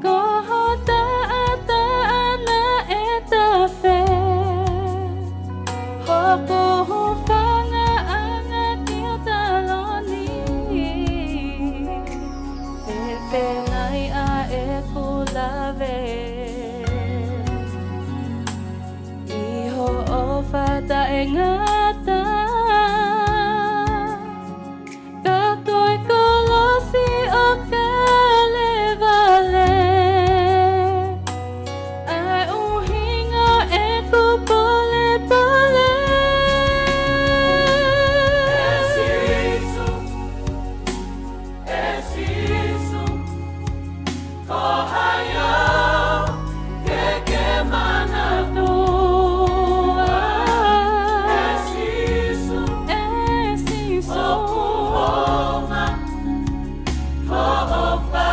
ko ho taʻataʻa naʻe tafe, hoku hūfangaʻanga ki ho taloni. ʻE pehē nai ʻa ʻeku lave ʻi hoʻo fakataʻengata. Ka ko e kolosi ʻo Kalevale, ʻa e ʻuhinga ʻeku polepole. ʻE Sīsū, ʻe Sīsū, ko hai au ke ke manatua? ʻE Sīsū, ʻe Sīsū, ʻoku homa hoʻo fā.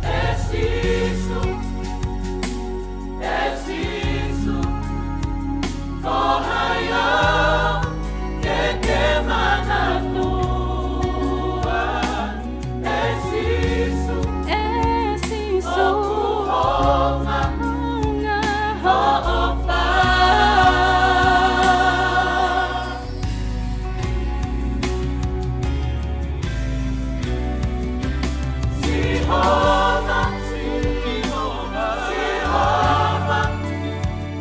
ʻE Sīsū, ʻe Sīsū, ko hai au ke ke manatua? ʻE Sīsū, ʻe Sīsū, ʻoku homa hoʻo fā. Sihova, Sihova, Sihova,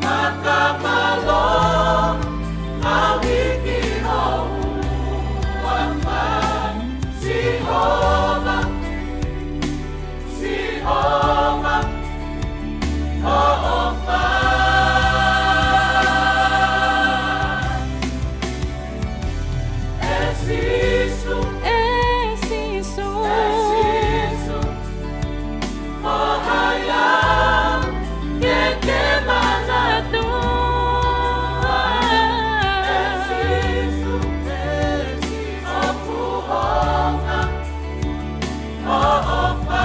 makamalo, mauliki hoʻo huafa. Sihova, Sihova, hoʻo fā. ʻE Sīsū, ʻe Sīsū, ʻe Sīsū, ko hai au ke ke manatua? ʻE Sīsū, ʻe Sīsū, ʻoku homa hoʻo fā.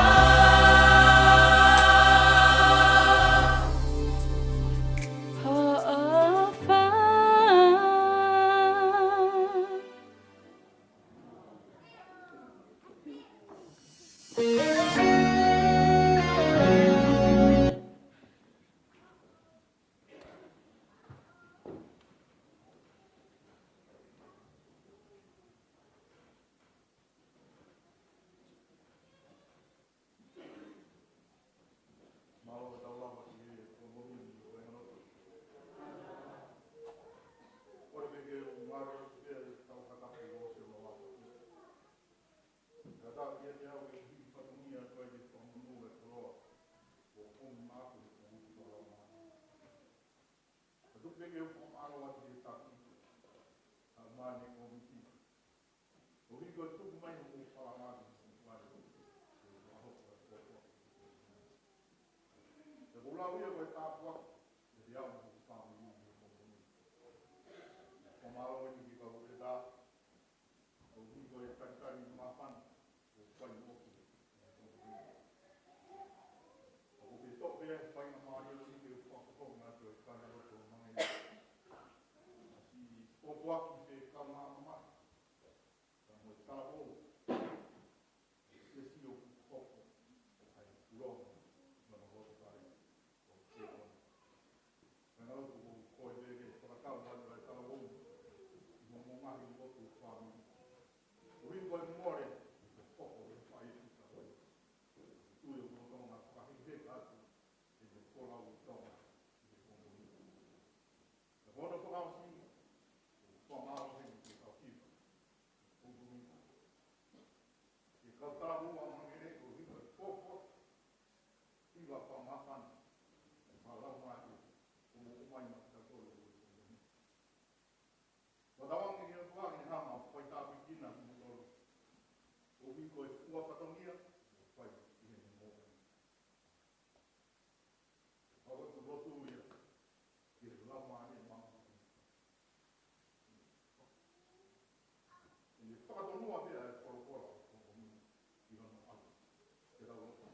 Hoʻo fā. Mālō e tau lava ki he kōmoni ʻo e ngaloto. Kole pē ke u ngalo atu pē ʻa e tau kakapi ʻo se lava. Ka tā kia te au ke hiki fatongia ko e ke whakamonu e koloa ʻo kumi māku he kōmoni ʻo lava. Ka tuku pē ke u whakamālō atu ki he taki, ka mane kōmiti. ʻOku ʻikai ko e tuku mai hoʻomou palanga ki he Sīsū Kalaisi, ʻo fakahoko e koloa. Te u lau ia ko e tāpuaki, ʻiate au mo hoku fāmili mo e kōmoni. Fakamālō eni ki he kau ʻeletā, ʻoku ʻikai ko e talitali māfana, ʻoku fai ʻoku. ʻOku ke toʻo pē ʻa e faingamālie ni ke u fakafofonga atu e kāingalotu ʻo Mangere. Siʻi pōpoaki pē kaungā mamahi. Ka mo e talavou, ʻe siʻi ʻoku hoko ʻo ʻai ʻuloa ʻi hono loto fale ʻo Sētane. Kāingalotu, ko koe pē ke fakatau atu ʻa e talavou ʻi hoʻomou ngaahi lotu fāmili. ʻOku ʻikai ko e mole, ko e hoko ʻo e fai ʻi ka hoi. Tui ʻoku lolotonga fakahekeheka atu ʻene folau ʻi Tonga ʻi he kōmoni. Ka ko hono fakaʻosi, ʻoku fakamālō heni ki he kau hiva ʻo e kōmoni. Ki he kau talavou ʻa Mangere, ʻoku ʻikai ko e pōpoaki, hiva fakamāfana, ʻe mālama ake, ʻo mou ʻomai maʻa kitautolu ʻi he kōmoni. Fakatauange ki he ʻOtua ke ne hanga ʻo fai tāpuekina kimoutolu. ʻOku ʻikai ko e fua fatongia, ʻoku fai ʻi heʻene moʻui. Ka ko ʻeku lotu ia, ke lama ʻene maʻu. ʻEne fakatonua pē ʻa e folofola ʻo e kōmoni ʻi hono ʻalu. Ke tau lotu.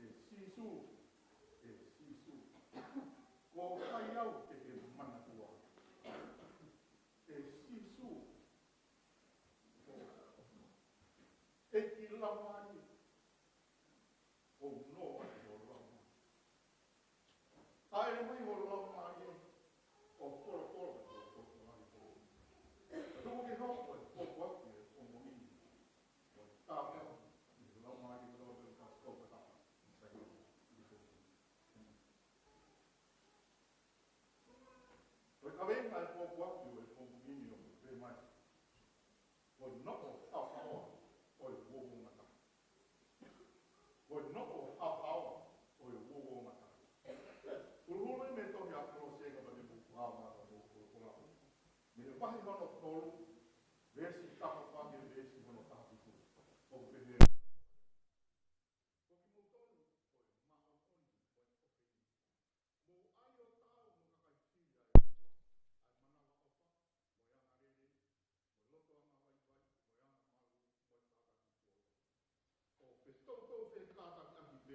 ʻE Sīsū, ʻe Sīsū, ko hai au ke ke Vahe hono tolu, veesi taha fā ki he veesi hono taha fitu. ʻOku pehē: Ko kimoutolu ko e māʻoniʻoni mo e ʻofeina, mou ʻai ʻo taau mo e kakai fili ʻa e ʻOtua, ʻa e manavaʻofa, mo e angalelei, mo e loto angavaivai, mo e angamalu, mo e kātaki fuoloa. ʻO fetoutou fekātakiʻaki pē,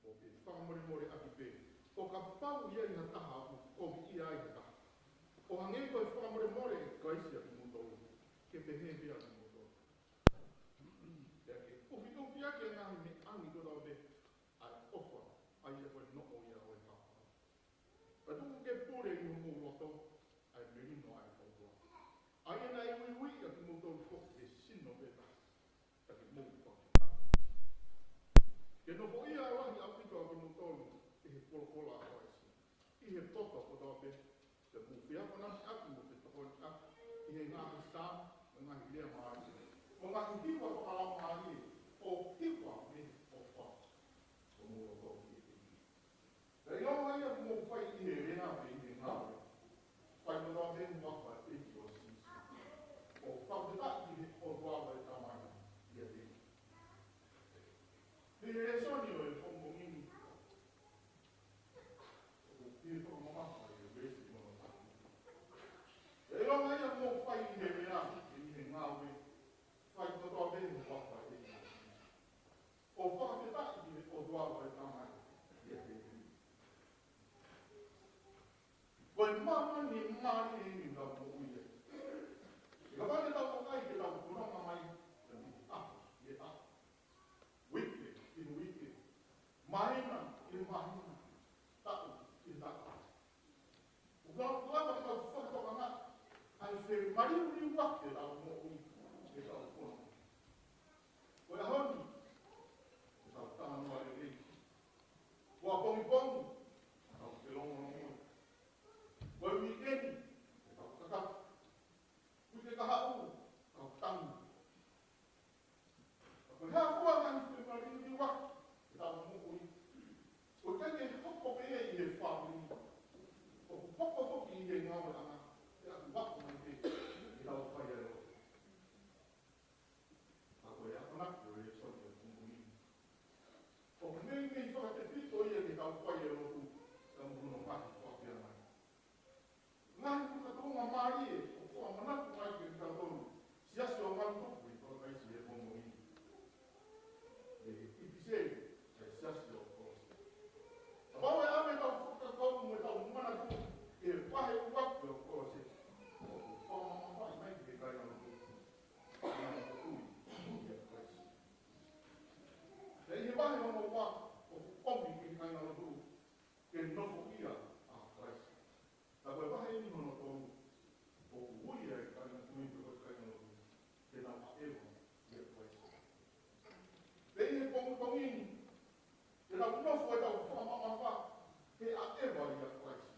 mo fefakamolemoleʻaki pē, ʻo kapau ʻe ʻi ai ha taha ʻoku koviʻia ai ha taha, ʻo hangē ko e fakamolemole ʻe Kalaisi ʻa kimoutolu, ke pehē pē ʻa kimoutolu. Pea ke ʻufiʻufi ʻaki e ngaahi meʻa ni kotoa pē ʻa e ʻofa, ʻa ia ko e noʻo ia ʻo e hāpaʻo. Pea tuku ke pule ʻi homou loto ʻa e melino ʻa e ʻOtua, ʻa ia naʻe uiuiʻi ʻa kimoutolu foki he sino pē taha, pea ke mou fakafetaʻi. Ke nofoʻia lahi ʻaupito ʻa kimoutolu ʻi he folofola ʻa Kalaisi ʻi he poto kotoa pē, pea mou feakonaki ʻaki mo fetokoniʻaki ʻi he ngaahi sāme, mo e ngaahi lea mālie, mo e ngaahi hiva fakalaumālie, ʻo hiva mei he ʻofa ʻo homou loto ki he ʻEiki. Pea ʻilonga ia ʻoku mou fai ʻi he lea pe ʻi he ngāue, fai kotoa pē ʻi he huafa ʻo e ʻEiki ko Sīsū, ʻo fakafetaʻi ki he ʻOtua ko e Tamai ʻiate ia. Ko e lēsoni ʻo e pongipongi ni, ʻoku ou fie fakamamafa ʻi he veesi hono taha. Pea ʻilonga ia ʻoku mou fai ʻi he lea pe ʻi he ngāue, fai kotoa pē ʻi he huafa ʻo e ʻEiki ko Sīsū, ʻo fakafetaʻi ki he ʻOtua ko e Tamai ʻiate ia. Ko e māmani mālie eni ʻoku tau moʻui ai. He kapau te tau ʻai ke tau fononga mai, ʻi he ʻaho ki he ʻaho, uike ki he uike, māhina ki he māhina, taʻu ki he taʻu, ʻoku tau lava ke tau fakatokangaʻi ʻa e femaliuliuaki ʻetau moʻui, ʻetau fononga. Ko e ʻaho ni, ʻetau talanoa lelei. Ko ʻapongipongi, ʻetau felongolongo. Ko e uikeni, ʻetau kakapa. Uike kahaʻu, ʻetau tangi. Ka ko e hā fua e ngaahi femaliuliuaki ʻetau moʻui, ʻoku ʻikai ke hoko pē ia ʻi he fāmili, ʻoku hoko foki ʻi he ngāueʻanga, pea ʻoku hoko mai pē ʻi heʻetau fai ʻa e lotu. Ka ko e akonaki ʻo e lēsoni ʻo e pongipongi ni, ʻoku meimei fakatefito ia ki heʻetau fai ʻa e lotu, pea mo hono ngaahi faʻahinga ngaahi fakatuʻunga mālie ʻoku fakamanatu mai kiate kitautolu, Siasi ʻo Malu Tupu ʻi Palataisi he pongipongi ni. ʻE ʻipiseli ʻa e Siasi ʻo Kolose. Kapau ʻe ʻave ʻetau fakakaukau mo ʻetau manatu ki he vahe ʻuluaki ʻo Kolose, ʻoku fakamamafaʻi mai ki he kāingalotu, kāingalotu ia ʻo Kalaisi. Pea ʻi he vahe hono ua, ʻoku ʻomi ki he kāingalotu ke nofoʻia ʻa Kalaisi. Ka ko e vahe eni hono tolu, ʻoku ui ai e kāinga tui pe ko e kāingalotu ke nau ʻaʻeva ʻia Kalaisi. Pea ʻi he pongipongi ni, te tau nofo ʻetau fakamamafa he ʻaʻeva ʻia Kalaisi.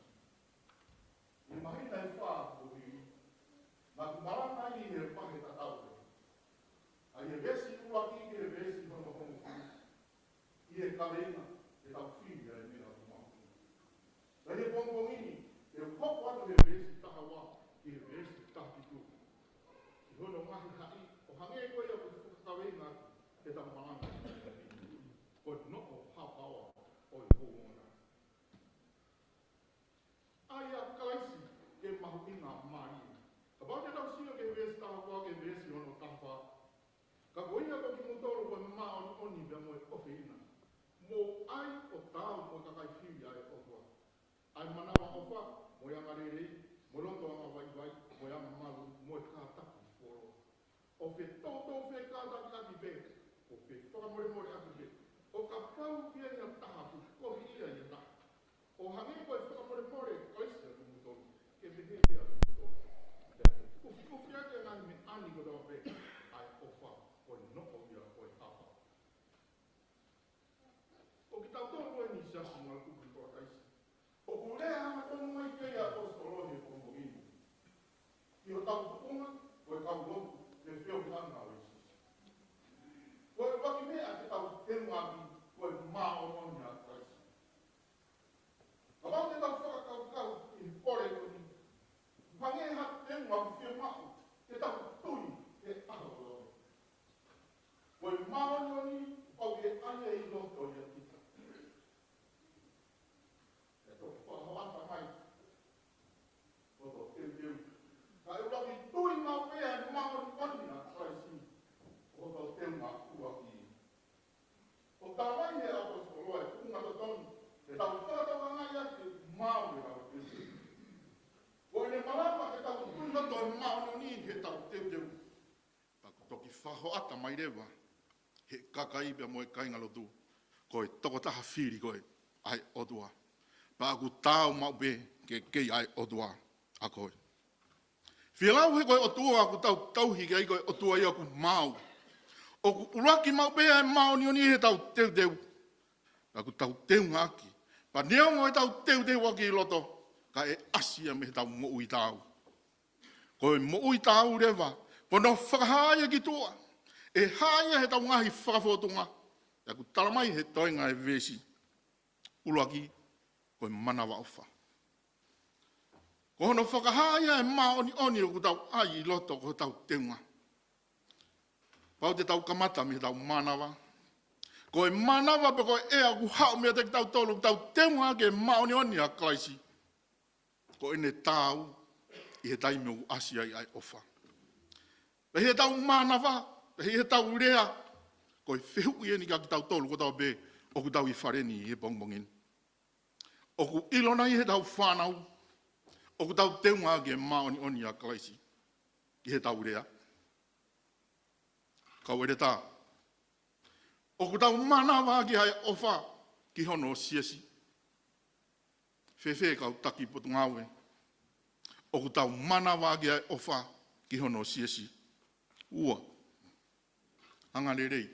ʻI he māhina ʻe fā kuo hili, naʻa ku malanga ai ʻi he vahe tatau pē, ʻa ia veesi ʻuluaki ki he veesi hono hongofulu, ʻi he kaveinga, ʻetau fili ʻa e meʻa ʻoku mahuʻinga. Ka ʻi he pongipongi ni, te u hoko atu he veesi taha ua ki he veesi taha fitu, ki hono ngaahi haʻi, ʻo hangē ko ia ʻoku fakakaveinga atu ʻetau malanga. Ko e noʻo hapaʻo ʻo e houngaʻia. ʻAi ʻa Kalaisi ke mahuʻinga mālie. Kapau te tau sio ki he veesi taha ua ki he veesi hono taha fā. Ka ko ia ko kimoutolu ko e māʻoniʻoni pea mo e ʻofeina, mou ʻai ʻo taau mo e kakai fili ʻa e ʻOtua, ʻa e manavaʻofa, mo e angalelei, mo e loto angavaivai, mo e angamalu, mo e kātaki fuoloa. ʻO fetoutou fekātakiʻaki pē, ʻo fefakamolemoleʻaki pē, ʻo kapau ʻe ʻi ai ha taha ʻoku koviʻia ai ha taha, ʻo hangē ko e fakamolemole ʻa Kalaisi ʻa kimoutolu, ke pehē pē ʻa kimoutolu. Pea ke ʻufiʻufi ʻaki e ngaahi meʻa ni kotoa pē ʻa e ʻofa, ko e noʻo ia ʻo e hapaʻo. Ko kitautolu eni Siasi Malu Tupu ʻi Palataisi, ʻoku lea hangatonu mai ki ai ʻa e ʻaposetolo he pongipongi ni, ʻi hotau tuʻunga ko e kau lotu he feohiʻanga ʻo ʻIsuse. Ko e ʻuluaki meʻa ke tau temuʻaki, ko e māʻoniʻoni ʻa Kalaisi. Kapau te tau fakakaukau ʻi he pole ko eni, hangē ha temu ʻoku Hoʻata mai leva he kakai pea mo e kāingalotu, ko e tokotaha fili koe ʻa e ʻOtua. Pea ʻoku taau maʻu pē ke kei ʻa e ʻOtua ʻa koe. Fielau he ko e ʻOtua ʻoku tau tauhi ki ai ko e ʻOtua ia ʻoku maau. ʻOku ʻuluaki maʻu pē ʻa e māʻoniʻoni he tau teuteu. Pea ʻoku tau teungaʻaki. Pea neongo e tau teuteuʻaki ʻi loto, ka ʻe ʻasi ia mei he tau moʻui taau. Ko e moʻui taau leva, ko hono fakahā ia ki tuʻa, ʻe hā ia he tau ngaahi fakafōtunga. Pea ʻoku tala mai he toenga e veesi. ʻUluaki, ko e manavaʻofa. Ko hono fakahā ia e māʻoniʻoni ʻoku tau ʻai ʻi loto ko e tau teunga. Pau te tau kamata mei he tau mānava. Ko e mānava pe ko e ʻea ʻoku haʻu meiate kitautolu, ʻoku tau teungaʻaki e māʻoniʻoni ʻa Kalaisi. Ko ʻene taau ʻi he taimi ʻoku ʻasi ai ʻa e ʻofa. Pea ʻi he tau mānava, pea ʻi he tau lea, ko e fehuʻi eni kia kitautolu kotoa pē ʻoku tau ʻi fale ni he pongipongi ni. ʻOku ʻilo nai he tau fānau, ʻoku tau teungaʻaki e māʻoniʻoni ʻa Kalaisi ʻi he tau lea? Kau ʻeletā, ʻoku tau mānavaʻaki ʻa e ʻofa ki hono siasi? Fēfē kau taki potungāue, ʻoku tau mānavaʻaki ʻa e ʻofa ki hono siasi? Ua, angalelei.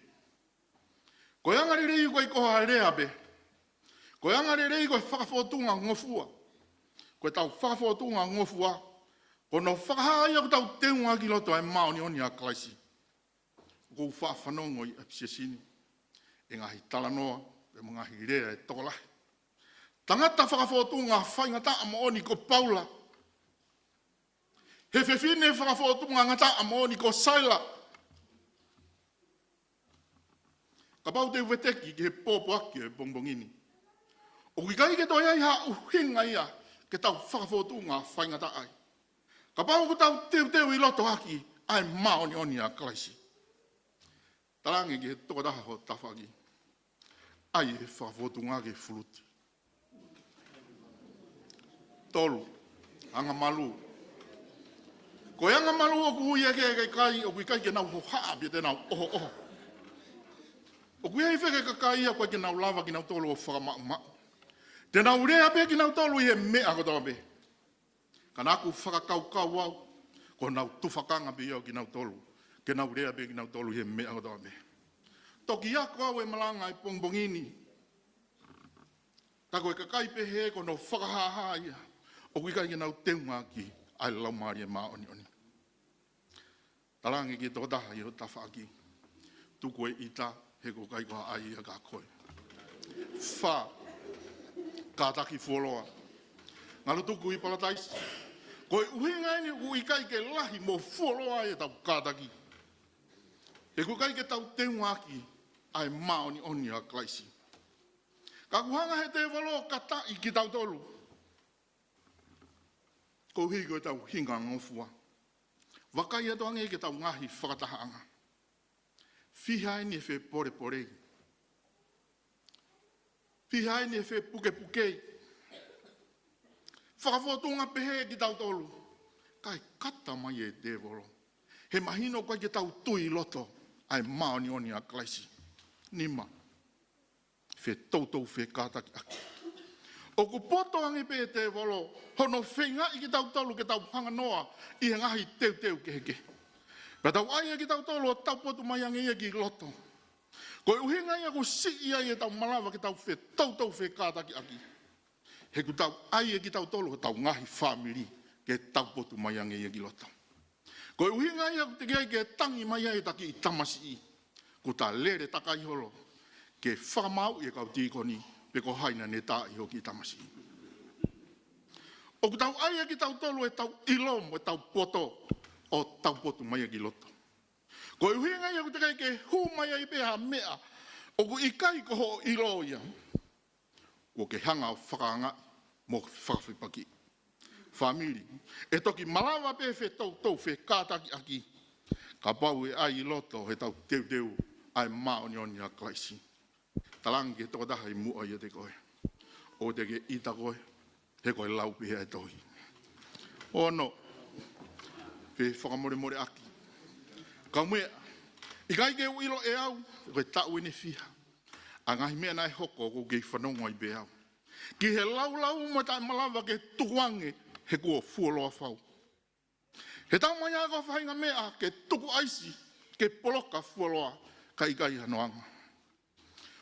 Ko e angalelei ʻoku ʻikai ko ha lea pē. Ko e angalelei ko e fakafōtunga ngofua. Ko e tau fakafōtunga ngofua, ko hono fakahā ia ʻoku tau teungaʻaki ʻi loto ʻa e māʻoniʻoni ʻa Kalaisi. ʻOku ou faʻa fanongo ʻi ʻapisiasini e ngaahi talanoa, pea mo e ngaahi lea e tokolahi. Tangata fakafōtunga faingataʻa moʻoni ko Paula. He fefine fakafōtunga ngataʻa moʻoni ko Saila. Kapau te u veteki ki he pōpoaki e pongipongi ni, ʻoku ʻikai ke toe ʻi ai ha ʻuhinga ia ke tau fakafōtunga faingataʻa ai. Kapau ʻoku tau teuteu ʻi loto ʻaki ʻa e māʻoniʻoni ʻa Kalaisi. Talaange ki he tokotaha ho tafaʻaki, ʻai e fakafōtunga ke fuluti. Tolu, angamalū. Ko e angamalū ʻoku ui ʻe he kakai ʻoku ʻikai ke nau hohaʻa pea te nau ʻohoʻoho. ʻOku ʻi ai fē e kakai ia ʻoku ʻikai ke nau lava kinautolu ʻo fakamaʻumaʻu. Te nau lea pē kinautolu ʻi he meʻa kotoa pē. Ka naʻa ku fakakaukau au, ko honau tufakanga pē ia ʻo kinautolu, ke nau lea pē kinautolu ʻi he meʻa kotoa pē. Toki ako au e malanga e pongipongi ni, ka ko e kakai pehē ko hono fakahāhā ia ʻoku ʻikai ke nau teungaʻaki ʻa e Laumālie Māʻoniʻoni. Talaange ki he tokotaha ʻi ho tafaʻaki, tuku e ʻita, he ʻoku ʻikai ko ha ʻai ia kia koe. Fā, kātaki fuoloa. Ngalo tuku ʻi Palataisi. Ko e ʻuhinga eni ʻoku ʻikai ke lahi mo fuoloa e tau kātaki, he ʻoku ʻikai ke tau teungaʻaki ʻa e māʻoniʻoni ʻa Kalaisi. Ka ʻoku hanga he tēvolo ʻo kataʻi kitautolu koeʻuhi ko e tau hinga ngofua. Vakai atu ange ki he tau ngaahi fakatahaʻanga. Fiha eni e fepolepolei. Fiha eni e fepukepukei. Fakafōtunga pehē kitautolu, kae kata mai e tēvolo. He mahino ʻoku ʻikai ke tau tui ʻi loto ʻa e māʻoniʻoni ʻa Kalaisi. Nima, fetoutou fekātakiʻaki. ʻOku poto ange pē e tēvolo hono feingaʻi kitautolu ke tau hanganoa ʻi he ngaahi teuteu kehekehe. Pea tau ʻai ʻe kitautolu ʻo taupotu mai ange ia ki loto. Ko e ʻuhinga ia ʻoku siʻi ai e tau malava ke tau fetoutou fekātakiʻaki. He ʻoku tau ʻai ʻe kitautolu ʻo tau ngaahi fāmili ke taupotu mai ange ia ki loto. Ko e ʻuhinga ia ʻoku teʻeki ai ke tangi mai ai e taki ʻi tamasiʻi, kuo ta lele takai holo ke fakamaauʻi e kau tīkoni pe ko hai naʻa ne tā ʻi hoki tamasiʻi. ʻOku tau ʻai ʻe kitautolu e tau ʻilo mo e tau poto ʻo taupotu mai ia ki loto. Ko e ʻuhinga ia ʻoku teʻeki ai ke hū mai ai pē ha meʻa ʻoku ʻikai ko hoʻo ʻilo ia, kuo ke hanga ʻo fakaangaʻi mo fakafepakiʻi. Fāmili, ʻe toki malava pē fetoutou fekātakiʻaki kapau ʻe ʻai ʻi loto he tau teuteu ʻa e māʻoniʻoni ʻa Kalaisi. Talaange ki he tokotaha ʻi muʻa ʻiate koe, ʻoua te ke ʻita koe, he ko e lau pē ʻa e tohi. Ono, fefakamolemoleʻaki. Kaumeʻa, ʻIkai ke u ʻilo ʻe au, ko e taʻu ʻeni fiha ʻa e ngaahi meʻa naʻe hoko ʻoku ou kei fanongo ai pē au ki he laulau mo e taʻemalava ke tukuange he kuo fuoloa fau. He taumaiā ko e faʻahinga meʻa ke tuku ʻaisi ke poloka fuoloa ka ʻikai hano anga.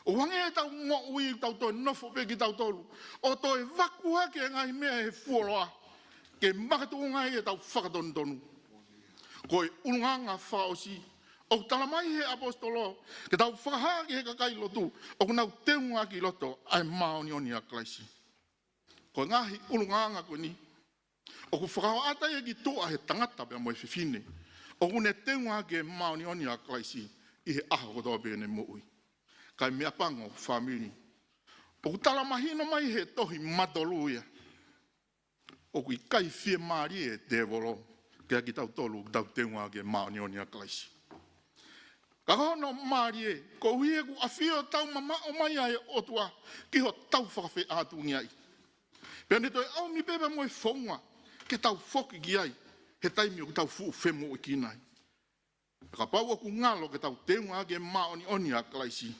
ʻO hangē ʻetau moʻui, tau toe nofo pē kitautolu ʻo toe vaku hake e ngaahi meʻa he fuoloa ke makatuʻunga ai ʻetau fakatonutonu. Ko e ʻulungaanga fakaʻosi ʻoku talamai he ʻaposetolo ke tau fakahā ki he kakai lotu ʻoku nau teunga ki loto ʻa e māʻoniʻoni ʻa Kalaisi. Ko e ngaahi ʻulungaanga ko eni ʻoku fakahoʻata ia ki tuʻa he tangata pea mo e fefine ʻoku ne teunga ki he māʻoniʻoni ʻa Kalaisi ʻi he ʻaho kotoa pē ʻene moʻui. Kae meʻapango fāmili, ʻoku tala mahino mai he tohi Matolu ia ʻoku ʻikai fiemālie e tēvolo kiate kitautolu ʻoku tau teunga ki he māʻoniʻoni ʻa Kalaisi. Ka ko hono mālie, koeʻuhi he ʻoku ʻafio taumamaʻo mai ʻa e ʻOtua ki hotau fakafeʻātungiaʻi, pea ne toe ʻomi pē pea mo e founga ke tau foki ki ai he taimi ʻoku tau fuʻu femoʻuekina ai. Kapau ʻoku ngalo ke tau teunga ki he māʻoniʻoni ʻa Kalaisi,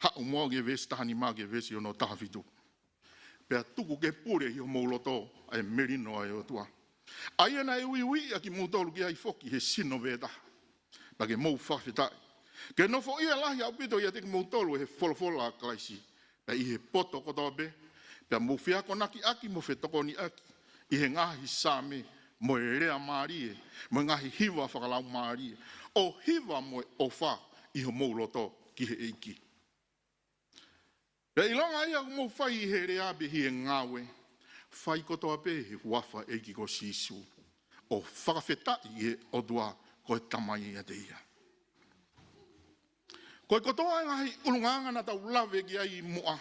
haʻu muʻa ki he veesi taha nima ki he veesi hono taha fitu. Pea tuku ke pule ʻi homou loto ʻa e melino ʻa e ʻOtua, ʻa ia naʻe uiuiʻi ʻa kimoutolu ki ai foki he sino vē taha, pea ke mou fakafetaʻi. Ke nofoʻia lahi ʻaupito ʻiate kimoutolu ʻe he folofola ʻa Kalaisi, pea ʻi he poto kotoa pē, pea mou feakonakiʻaki mo fetokoniʻaki ʻi he ngaahi saame mo e lea mālie mo e ngaahi hiva fakalaumālie, ʻo hiva mo e ʻofa ʻi homou loto ki he ʻEiki. Pea ʻilonga ia ʻoku mou fai ʻi he lea pe ʻi he ngāue, fai kotoa pē he huafa ʻo e ʻEiki ko Sīsū, ʻo fakafetaʻi ʻi he ʻOtua ko e Tamai ʻiate ia. Ko e kotoa e ngaahi ʻulungaanga naʻa tau lave ki ai muʻa,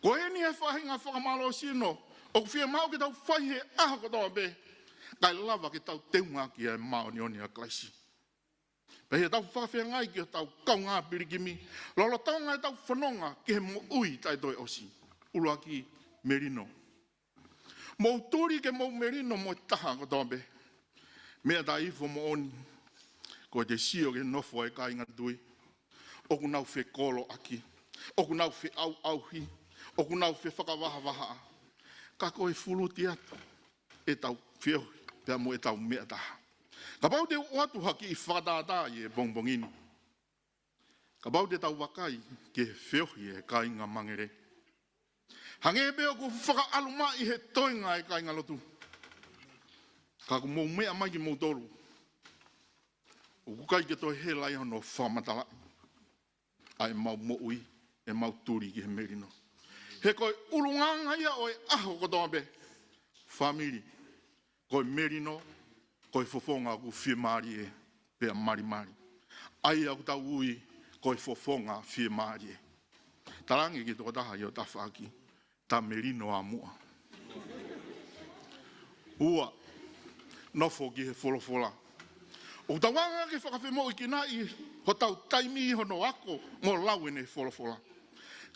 ko eni e faʻahinga fakamālohisino ʻoku fiemaʻu ke tau fai he ʻaho kotoa pē, kae lava ke tau teunga ki he māʻoniʻoni ʻa Kalaisi. Pea ʻi heʻetau fakafeangai ki hotau kaungā pilikimi lolotonga ʻetau fononga ki he moʻui taʻe toe ʻosi, ʻuluaki, melino. Mou tuli ke mou melino mo e taha kotoa pē. Meʻa taʻeifo moʻoni, ko ʻete sio ki he nofo ʻa e kāinga tui, ʻoku nau fekoloʻaki, ʻoku nau feʻauʻauhi, ʻoku nau fefakavahavahaʻa. Ka ko e fuluti atu ʻetau feohi pea mo ʻetau meʻa taha. Kapau te u ʻoatu ha kiʻi fakatātā ʻi he pongipongi ni, kapau te tau vakai ki he feohi ʻa e kāinga Mangere, hangē pē ʻoku fakaʻalu mai he toenga ʻa e kāinga lotu. Ka ʻoku mou meʻa mai kimoutolu, ʻoku ʻikai ke toe hela ia hono fakamatalaʻi ʻa ʻemau moʻui, ʻemau tuli ki he melino. He ko e ʻulungaanga ia ʻo e ʻaho kotoa pē, fāmili, ko e melino, ko e fofonga ʻoku fiemālie pea malimali. ʻA ia ʻoku tau ui ko e fofonga fiemālie. Talaange ki he tokotaha ʻi ho tafaʻaki, ta melino ā muʻa. Ua, nofo ki he folofola. ʻOku tau anga ke fakafemoʻuekinaʻi hotau taimi ʻi hono ako mo lau ʻene folofola.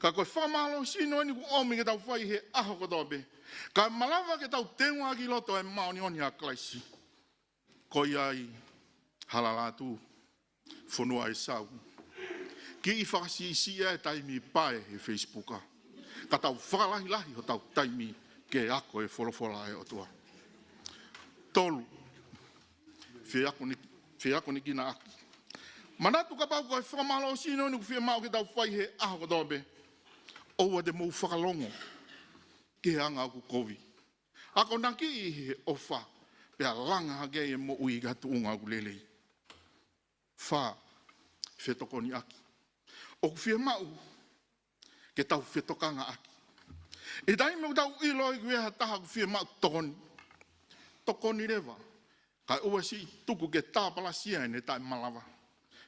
Ka ko e fakamālohisino eni ʻoku ʻomi ke tau fai he ʻaho kotoa pē, kae malava ke tau teunga ki loto ʻa e māʻoniʻoni ʻa Kalaisi. Ko ia ai, Halalātū, Fonuaʻi Sau, kiʻi fakasiʻisiʻi ʻa e taimi pae he Facebook, ka tau fakalahilahi hotau taimi ke ako e folofola ʻa e ʻOtua. Tolu, feakoni-, feakonekinaʻaki. Manatu kapau ko e fakamālohisino eni ʻoku fiemaʻu ke tau fai he ʻaho kotoa pē, ʻoua te mou fakalongo ki he anga ʻoku kovi. Akonakiʻi he ʻofa, pea langa hake ai e moʻui ki ha tuʻunga ʻoku lelei. Fā, fetokoniʻaki. ʻOku fiemaʻu ke tau fetokangaʻaki. ʻI he taimi ʻoku tau ʻilo ai ʻoku ʻi ai ha taha ʻoku fiemaʻu tokoni, tokoni leva, kae ʻoua siʻi tuku ke tāpalasia ʻene taʻemalava,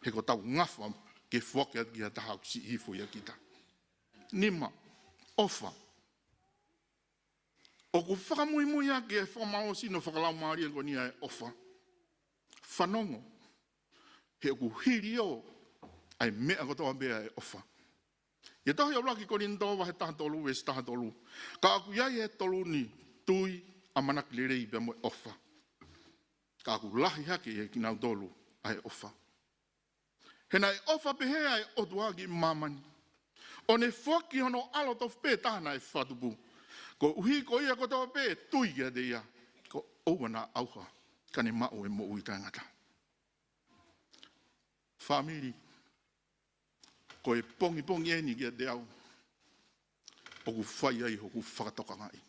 he ko ʻetau ngafa ke foaki atu ki ha taha ʻoku siʻi hifo ʻia kita. Nima, ʻofa. ʻOku fakamuimui ʻaki e fakamālohisino fakalaumālie ko eni ʻa e ʻofa. Fanongo, he ʻoku hiliō ʻa e meʻa kotoa pē ʻa e ʻofa. ʻI he tohi ʻuluaki Kolinitō vahe taha tolu, veesi taha tolu. Ka ʻoku ʻi ai ʻe tolu ni, tui, ʻamanaki lelei pea mo e ʻofa. Ka ʻoku lahi hake ʻia kinautolu ʻa e ʻofa. He naʻe ʻofa pehē ʻa e ʻOtua ki māmani, ʻo ne foaki hono ʻAlo tofu pē taha naʻe fakatupu, koeʻuhi ko ia kotoa pē ʻe tui kiate ia, kuo ʻoua naʻa ʻauha, ka ne maʻu e moʻui taʻengata. Fāmili, ko e pongipongi eni kiate au ʻoku fai ai hoku fakatokangaʻi.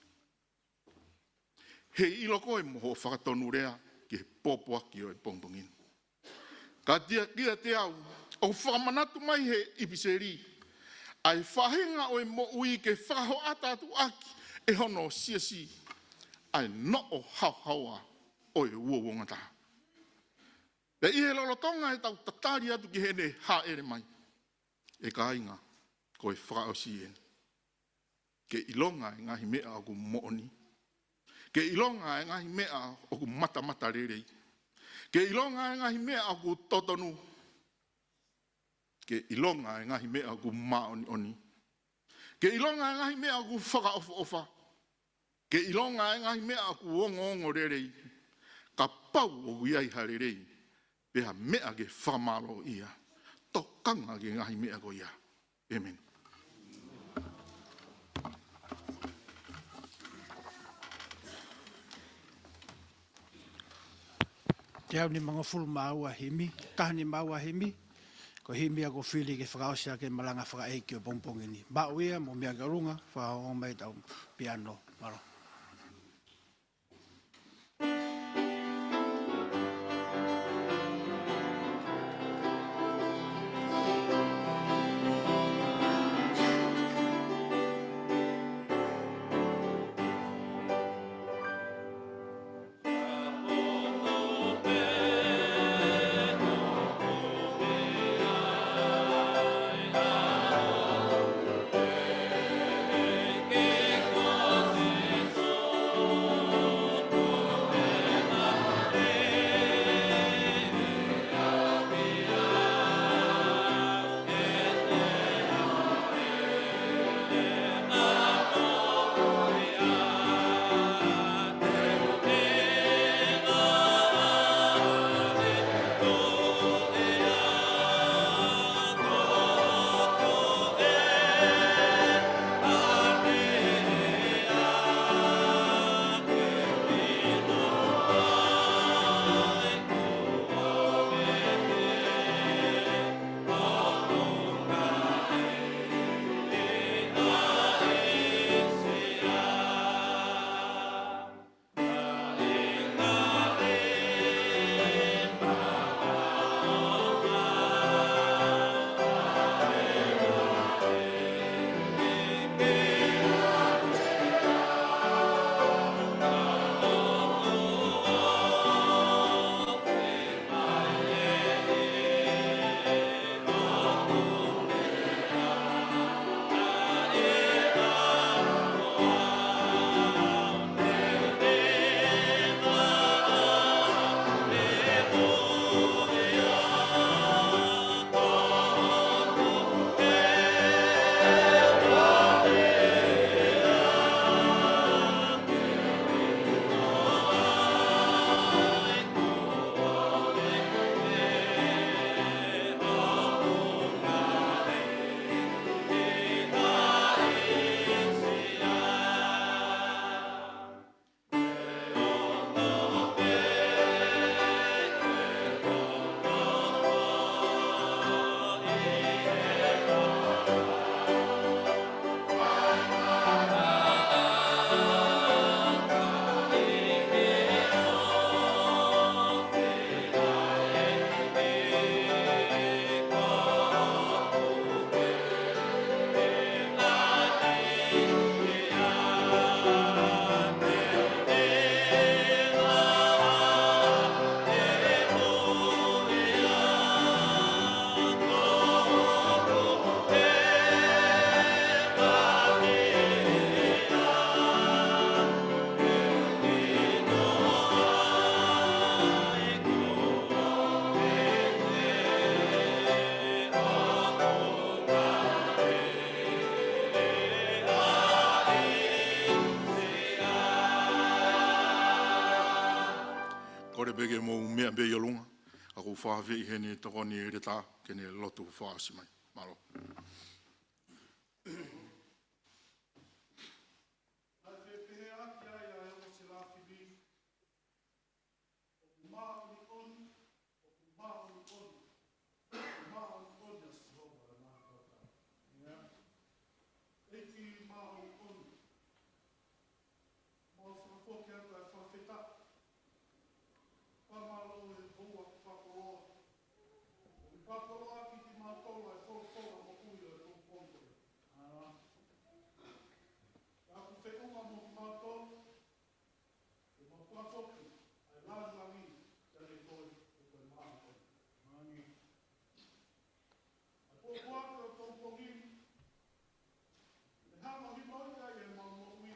Heiʻilo koe mo hoʻo fakatonulea ki he pōpoaki ʻo e pongipongi ni. Ka ʻoku kiate au, ʻoku fakamanatu mai he ʻipiseli ʻa e faʻahinga ʻo e moʻui ke fakahoʻata atu ʻaki ʻe hono siasi ʻa e noʻo haohaoa ʻo e uouangataha. Pea ʻi he lolotonga ʻetau tatali atu ki heʻene hāʻele mai, ʻe kāinga, ko e fakaʻosi eni. Ke ʻilonga e ngaahi meʻa ʻoku moʻoni. Ke ʻilonga e ngaahi meʻa ʻoku matamatalelei. Ke ʻilonga e ngaahi meʻa ʻoku totonu. Ke ʻilonga e ngaahi meʻa ʻoku māʻoniʻoni. Ke ʻilonga e ngaahi meʻa ʻoku fakaʻofoʻofa. Ke ʻilonga e ngaahi meʻa ʻoku ongoongolelei. Kapau ʻoku ʻi ai ha lelei, pe ha meʻa ke fakamālōʻia, tokanga ki he ngaahi meʻa ko ia. ʻĒmeni. Teau nimangofulu mā ua himi, taha nima ua himi, ko e himi ia ʻoku fili ke fakaʻosi ʻaki e malanga fakaʻeiki ʻo e pongipongi ni. Maʻu ia mo mea ki ʻolunga, fakaongo mai ʻetau piano. Mālō. Kole pē ke mou meʻa pē ʻi ʻolunga, ka ʻOku ou fakaafeʻi heni Tokoni ʻEletā ke ne lotu fakaʻosi mai. Mālō. Naʻe fepehēʻaki ai ʻa e ongo selafimi, ʻOku māʻoniʻoni, ʻoku māʻoniʻoni, ʻoku māʻoniʻoni ʻa Sihova ʻo e māʻoniʻoni. ʻIo. ʻEiki māʻoniʻoni. Mau fakafoki atu ʻa e fakafetaʻi. Fakamālō he houa kuo fakakoloa. Kuo fakakoloaʻaki kimautolu ʻa e folofola moʻui ʻo e pongipongi ko eni. ʻA. Ka ʻoku feʻunga mo kimautolu, ke mau fakafoki ʻa e lāngilangi kiate koe, ʻe koe māʻoniʻoni. Māʻoniʻoni. ʻA e pōpoaki ʻo e pongipongi ni, ʻe hanga ʻo hinoʻi ai ʻemau moʻui.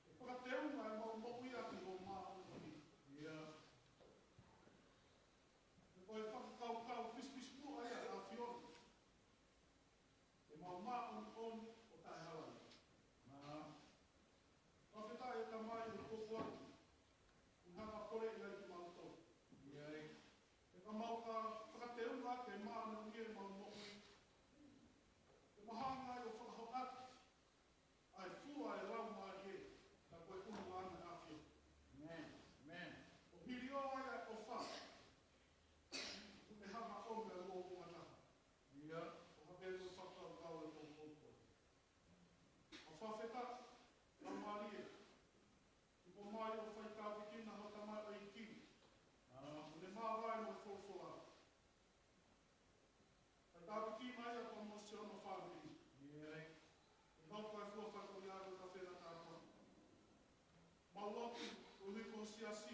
ʻE fakateunga ʻemau moʻui ʻaki hoʻo māʻoniʻoni. ʻIo. Ko e fakakaukau fisifisimuʻa ia ʻa e ʻAfiona. ʻEmau māʻoniʻoni ʻo taʻehala. Mālō. Fakafetaʻi ʻe Tamai ʻi he pōpoaki kuo hanga ʻo poleʻi ai kimautolu. ʻIo. Pea ka mau ka fakateunga ke māʻoniʻoni ʻemau moʻui, ke mau hanga ai ʻo fakahoʻata ʻa e fua ʻa e Laumālie, ka ko e ʻuluaki ʻa e ʻAfiona. ʻĒmeni. ʻĒmeni. ʻO hiliō ai ʻa e ʻofa, ʻoku ne hanga ʻo ʻomi ʻa e uouangataha. ʻIo. ʻO hangē ko e fakakaukau ʻo e pongipongi ko eni. ʻOku fakafetaʻi, Laumālie. Tuku mai ʻo faitāpuekina ho tamaioʻeiki. ʻA. ʻOku ne māvae mo e folofola. Faitāpuekina ia pea mo siʻono fāmili. ʻIo. ʻI he hau kae fua fakaʻuliʻanga ka fena tāpuaki. Mau lotu, koeʻuhi ko e siasi,